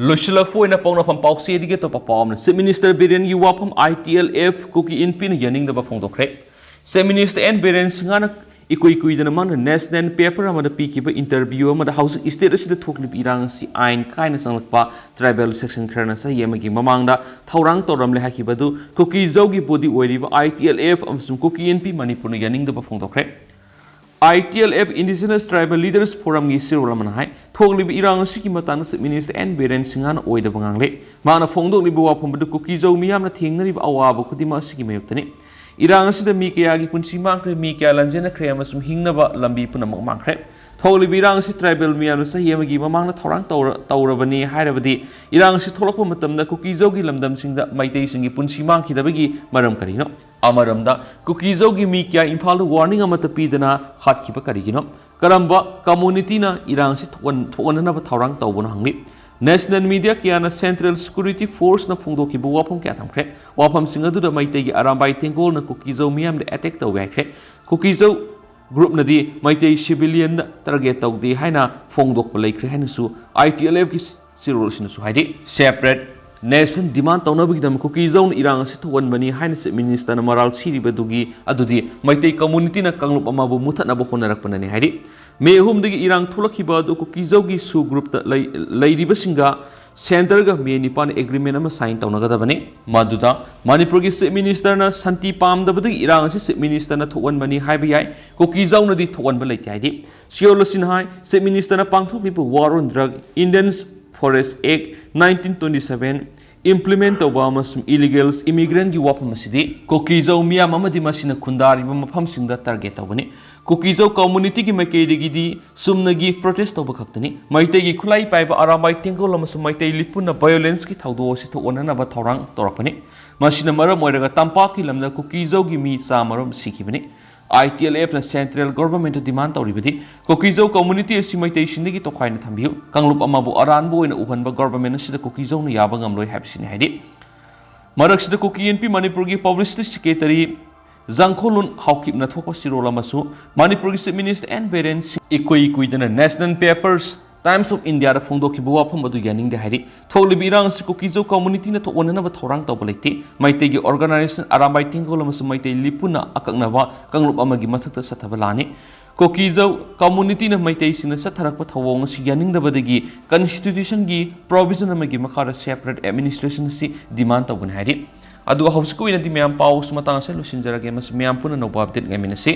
ꯂꯣꯏꯁꯤꯜꯂꯛꯄ ꯑꯣꯏꯅ ꯄꯥꯎꯅꯐꯝ ꯄꯥꯎꯆꯦꯗꯒꯤ ꯑꯇꯣꯞꯄ ꯄꯥꯎ ꯑꯃꯅ ꯆꯤꯐ ꯃꯤꯅꯤꯁꯇꯔ ꯕꯤꯔꯦꯟꯒꯤ ꯋꯥꯐꯝ ꯑꯥꯏ ꯇꯤ ꯑꯦꯜ ꯑꯦꯐ ꯀꯨꯀꯤ ꯏꯟꯄꯤꯅ ꯌꯥꯅꯤꯡꯗꯕ ꯐꯣꯡꯗꯣꯛꯈ꯭ꯔꯦ꯫ ꯆꯤꯐ ꯃꯤꯅꯤꯁꯇꯔ ꯑꯦꯟ ꯕꯤꯔꯦꯟ ꯁꯤꯡꯍꯅ ꯏꯀꯨꯏ ꯀꯨꯏꯗꯅ ꯃꯥꯅ ꯅꯦꯁꯅꯦꯜ ꯄꯦꯄꯔ ꯑꯃꯗ ꯄꯤꯈꯤꯕ ꯏꯟꯇꯔꯚ꯭ꯌꯨ ꯑꯃꯗ ꯍꯧꯖꯤꯛ ꯁ꯭ꯇꯦꯠ ꯑꯁꯤꯗ ꯊꯣꯛꯂꯤꯕ ꯏꯔꯥꯡ ꯑꯁꯤ ꯑꯥꯏꯟ ꯀꯥꯏꯅ ꯆꯪꯂꯛꯄ ꯇ꯭ꯔꯥꯏꯕꯦꯜ ꯁꯦꯛꯁꯟ ꯈꯔꯅ ꯆꯍꯤ ꯑꯃꯒꯤ ꯃꯃꯥꯡꯗ ꯊꯧꯔꯥꯡ ꯇꯧꯔꯝꯂꯦ ꯍꯥꯏꯈꯤꯕ ꯑꯗꯨ ꯀꯨꯀꯤ ꯖꯧꯒꯤ ꯕꯣꯗꯤ ꯑꯣꯏꯔꯤꯕ ꯑꯥꯏ ꯇꯤ ꯑꯦꯜ ꯑꯦꯐ ꯑꯃꯁꯨꯡ ꯀꯨꯀꯤ ꯏꯟꯄꯤ ꯃꯅꯤꯄꯨꯔꯅ ꯌꯥꯅꯤꯡꯗꯕ ꯐꯣꯡꯗꯣꯛꯈ꯭ꯔꯦ꯫ I T L F Indigenous Tribal Leaders Forumꯒꯤ ꯆꯦꯔꯣꯜ ꯑꯃꯅ ꯍꯥꯏ, ꯊꯣꯛꯂꯤꯕ ꯏꯔꯥꯡ ꯑꯁꯤꯒꯤ ꯃꯇꯥꯡꯗ ꯆꯤꯐ ꯃꯤꯅꯤꯁꯇꯔ ꯑꯦꯟ ꯕꯤꯔꯦꯟ ꯁꯤꯡꯍꯅ ꯑꯣꯏꯗꯕ ꯉꯥꯡꯂꯦ꯫ ꯃꯥꯅ ꯐꯣꯡꯗꯣꯛꯂꯤꯕ ꯋꯥꯐꯝ ꯑꯗꯨ ꯀꯨꯀꯤ ꯖꯧ ꯃꯤꯌꯥꯝꯅ ꯊꯦꯡꯅꯔꯤꯕ ꯑꯋꯥꯕ ꯈꯨꯗꯤꯡꯃꯛ ꯑꯁꯤꯒꯤ ꯃꯥꯌꯣꯛꯇꯅꯤ꯫ ꯏꯔꯥꯡ ꯑꯁꯤꯗ ꯃꯤ ꯀꯌꯥꯒꯤ ꯄꯨꯟꯁꯤ ꯃꯥꯡꯈ꯭ꯔꯦ, ꯃꯤ ꯀꯌꯥ ꯂꯟꯖꯦꯟꯅꯈ꯭ꯔꯦ ꯑꯃꯁꯨꯡ ꯍꯤꯡꯅꯕ ꯂꯝꯕꯤ ꯄꯨꯝꯅꯃꯛ ꯃꯥꯡꯈ꯭ꯔꯦ꯫ ꯊꯣꯛꯂꯤꯕ ꯏꯔꯥꯡ ꯑꯁꯤ ꯇ꯭ꯔꯥꯏꯕꯦꯜ ꯃꯤꯌꯥꯝꯅ ꯆꯍꯤ ꯑꯃꯒꯤ ꯃꯃꯥꯡꯗ ꯊꯧꯔꯥꯡ ꯇꯧꯔ-, ꯇꯧꯔꯕꯅꯤ ꯍꯥꯏꯔꯕꯗꯤ ꯏꯔꯥꯡ ꯑꯁꯤ ꯊꯣꯛꯂꯛꯄ ꯃꯇꯝꯗ ꯀꯨꯀꯤ ꯖꯧꯒꯤ ꯂꯝꯗꯝꯁꯤꯡꯗ ꯃꯩꯇꯩꯁꯤꯡꯒꯤ ꯄꯨꯟꯁꯤ ꯃꯥꯡꯈꯤꯗꯕꯒꯤ ꯃꯔꯝ ꯀꯔꯤꯅꯣ? ꯑꯃꯔꯣꯝꯗ, ꯀꯨꯀꯤ ꯖꯧꯒꯤ ꯃꯤ ꯀꯌꯥ ꯏꯝꯐꯥꯜꯗ ꯋꯥꯔꯅꯤꯡ ꯑꯃꯠꯇ ꯄꯤꯗꯅ ꯍꯥꯠꯈꯤꯕ ꯀꯔꯤꯒꯤꯅꯣ? ꯀꯔꯝꯕ ꯀꯝꯃꯨꯅꯤꯇꯤꯅ ꯏꯔꯥꯡꯁꯤ ꯊꯣꯛꯍꯟ-, ꯊꯣꯛꯍꯟꯅꯅꯕ ꯊꯧꯔꯥꯡ ꯇꯧꯕꯅꯣ ꯍꯪꯂꯤ꯫ ꯅꯦꯁꯅꯦꯜ ꯃꯤꯗꯤꯌꯥ ꯀꯌꯥꯅ ꯁꯦꯟꯇ꯭ꯔꯦꯜ ꯁꯦꯀ꯭ꯌꯨꯔꯤꯇꯤ ꯐꯣꯔꯁꯅ ꯐꯣꯡꯗꯣꯛꯈꯤꯕ ꯋꯥꯐꯝ ꯀꯌꯥ ꯊꯝꯈ꯭ꯔꯦ꯫ ꯋꯥꯐꯝꯁꯤꯡ ꯑꯗꯨꯗ ꯃꯩꯇꯩꯒꯤ ꯑꯔꯥꯝꯕꯥꯏ ꯇꯦꯡꯒꯣꯜꯅ ꯀꯨꯀꯤ ꯖꯧ ꯃꯤꯌꯥꯝꯗ ꯑꯦꯇꯦꯛ ꯇꯧꯏ ꯍꯥꯏꯈ꯭ꯔꯦ꯫ ꯀꯨꯀꯤ ꯖꯧ ꯒ꯭ꯔꯨꯞꯅꯗꯤ ꯃꯩꯇꯩ ꯁꯤꯚꯤꯂꯤꯌꯟꯗ ꯇꯥꯔꯒꯦꯠ ꯇꯧꯗꯦ ꯍꯥꯏꯅ ꯐꯣꯡꯗꯣꯛꯄ ꯂꯩꯈ꯭ꯔꯦ ꯍꯥꯏꯅꯁꯨ ꯑꯥꯏ ꯇꯤ ꯑꯦꯜ ꯑꯦꯐꯀꯤ ꯆꯦꯔꯣꯜ ꯑꯁꯤꯅꯁꯨ ꯍꯥꯏꯔꯤ꯫ ꯁꯦꯄꯔꯦꯠ Nation demand ꯇꯧꯅꯕꯒꯤꯗꯃꯛ ꯀꯨꯀꯤꯖꯧꯅ ꯏꯔꯥꯡ ꯑꯁꯤ ꯊꯣꯛꯍꯟꯕꯅꯤ ꯍꯥꯏꯅ Chief Minister ꯅ ꯃꯔꯥꯜ ꯁꯤꯔꯤꯕꯗꯨꯒꯤ ꯑꯗꯨꯗꯤ ꯃꯩꯇꯩ community ꯅ ꯀꯥꯡꯂꯨꯞ ꯑꯃꯕꯨ ꯃꯨꯊꯠꯅꯕ ꯍꯣꯠꯅꯔꯛꯄꯅꯅꯤ ꯍꯥꯏꯔꯤ꯫ ꯃꯦ ꯑꯍꯨꯝꯗꯒꯤ ꯏꯔꯥꯡ ꯊꯣꯛꯂꯛꯈꯤꯕ ꯑꯗꯨ ꯀꯨꯀꯤꯖꯧꯒꯤ SoO group ꯇ ꯂꯩ-, ꯂꯩꯔꯤꯕꯁꯤꯡꯒ centre ꯒ ꯃꯦ ꯅꯤꯄꯥꯟ agreement ꯑꯃ sign ꯇꯧꯅꯒꯗꯕꯅꯤ꯫ ꯃꯗꯨꯗ ꯃꯅꯤꯄꯨꯔꯒꯤ Chief Minister ꯅ ꯁꯥꯟꯇꯤ ꯄꯥꯝꯗꯕꯗꯒꯤ ꯏꯔꯥꯡ ꯑꯁꯤ Chief Minister ꯅ ꯊꯣꯛꯍꯟꯕꯅꯤ ꯍꯥꯏꯕ ꯌꯥꯏ, ꯀꯨꯀꯤꯖꯧꯅꯗꯤ ꯊꯣꯛꯍꯟꯕ ꯂꯩꯇꯦ ꯍꯥꯏꯔꯤ꯫ ꯁꯤꯑꯣꯜ ꯑꯁꯤꯅ ꯍꯥꯏ, Chief Minister ꯅ ꯄꯥꯡꯊꯣꯛꯂꯤꯕ War on Drug, Indian Forest Act nineteen twenty-seven implement ꯇꯧꯕ ꯑꯃꯁꯨꯡ illegal immigrant ꯀꯤ ꯋꯥꯐꯝ ꯑꯁꯤꯗꯤ ꯀꯨꯀꯤꯖꯧ ꯃꯤꯌꯥꯝ ꯑꯃꯗꯤ ꯃꯁꯤꯅ ꯈꯨꯟꯗꯥꯔꯤꯕ ꯃꯐꯝꯁꯤꯡꯗ target ꯇꯧꯕꯅꯤ꯫ ꯀꯨꯀꯤꯖꯧ community ꯒꯤ ꯃꯥꯏꯀꯩꯗꯒꯤꯗꯤ ꯆꯨꯝꯅꯒꯤ protest ꯇꯧꯕ ꯈꯛꯇꯅꯤ꯫ ꯃꯩꯇꯩꯒꯤ ꯈꯨꯠꯂꯥꯏ ꯄꯥꯏꯕ ꯑꯔꯥꯝꯕꯥꯏ ꯇꯦꯡꯒꯣꯜ ꯑꯃꯁꯨꯡ ꯃꯩꯇꯩ ꯂꯤꯄꯨꯅ violence ꯀꯤ ꯊꯧꯗꯣꯛ ꯑꯁꯤ ꯊꯣꯛꯍꯟꯅꯅꯕ ꯊꯧꯔꯥꯡ ꯇꯧꯔꯛꯄꯅꯤ꯫ ꯃꯁꯤꯅ ꯃꯔꯝ ꯑꯣꯏꯔꯒ ꯇꯝꯄꯥꯛꯀꯤ ꯂꯝꯗ ꯀꯨꯀꯤꯖꯧꯒꯤ ꯃꯤ ꯆꯥꯃꯔꯣꯝ ꯁꯤꯈꯤꯕꯅꯤ꯫ I T L F ꯅ central government ꯇ demand ꯇꯧꯔꯤꯕꯗꯤ ꯀꯨꯀꯤꯖꯧ community ꯑꯁꯤ ꯃꯩꯇꯩꯁꯤꯡꯗꯒꯤ ꯇꯣꯈꯥꯏꯅ ꯊꯝꯕꯤꯌꯨ꯫ ꯀꯥꯡꯂꯨꯞ ꯑꯃꯕꯨ ꯑꯔꯥꯟꯕ ꯑꯣꯏꯅ ꯎꯍꯟꯕ government ꯑꯁꯤꯗ ꯀꯨꯀꯤꯖꯧꯅ ꯌꯥꯕ ꯉꯝꯂꯣꯏ ꯍꯥꯏꯕꯁꯤꯅꯤ ꯍꯥꯏꯔꯤ꯫ ꯃꯔꯛꯁꯤꯗ ꯀꯨꯀꯤ ꯏꯟꯄꯤ ꯃꯅꯤꯄꯨꯔꯒꯤ publicity secretary ꯖꯪꯈꯣꯂꯨꯟ ꯍꯥꯎꯀꯤꯞꯅ ꯊꯣꯛꯄ ꯆꯦꯔꯣꯜ ꯑꯃꯁꯨ ꯃꯅꯤꯄꯨꯔꯒꯤ Chief Minister N ꯕꯤꯔꯦꯟ ꯁꯤꯡ ꯏꯀꯨꯏ ꯀꯨꯏꯗꯅ National Papers Times of India ꯗ ꯐꯣꯡꯗꯣꯛꯈꯤꯕ ꯋꯥꯐꯝ ꯑꯗꯨ ꯌꯥꯅꯤꯡꯗꯦ ꯍꯥꯏꯔꯤ꯫ ꯊꯣꯛꯂꯤꯕ ꯏꯔꯥꯡ ꯑꯁꯤ ꯀꯨꯀꯤꯖꯧ community ꯅ ꯊꯣꯛꯍꯟꯅꯅꯕ ꯊꯧꯔꯥꯡ ꯇꯧꯕ ꯂꯩꯇꯦ꯫ ꯃꯩꯇꯩꯒꯤ organization ꯑꯔꯥꯝꯕꯥꯏ ꯇꯦꯡꯒꯣꯜ ꯑꯃꯁꯨꯡ ꯃꯩꯇꯩ ꯂꯤꯄꯨꯅ ꯑꯀꯛꯅꯕ ꯀꯥꯡꯂꯨꯞ ꯑꯃꯒꯤ ꯃꯊꯛꯇ ꯆꯠꯊꯕ ꯂꯥꯟꯅꯤ꯫ ꯀꯨꯀꯤꯖꯧ community ꯅ ꯃꯩꯇꯩꯁꯤꯡꯅ ꯆꯠꯊꯔꯛꯄ ꯊꯧꯑꯣꯡ ꯑꯁꯤ ꯌꯥꯅꯤꯡꯗꯕꯗꯒꯤ constitution ꯒꯤ provision ꯑꯃꯒꯤ ꯃꯈꯥꯗ separate administration ꯑꯁꯤ demand ꯇꯧꯕꯅꯤ ꯍꯥꯏꯔꯤ꯫ ꯑꯗꯨꯒ ꯍꯧꯖꯤꯛꯀꯤ ꯑꯣꯏꯅꯗꯤ ꯃꯌꯥꯝ ꯄꯥꯎꯁꯨ ꯃꯇꯥꯡ ꯑꯁꯤꯗ ꯂꯣꯏꯁꯤꯟꯖꯔꯒꯦ꯫ ꯃꯁꯤ ꯃꯌꯥꯝ ꯄꯨꯟꯅ ꯑꯅꯧꯕ update ꯉꯥꯏꯃꯤꯟꯅꯁꯤ꯫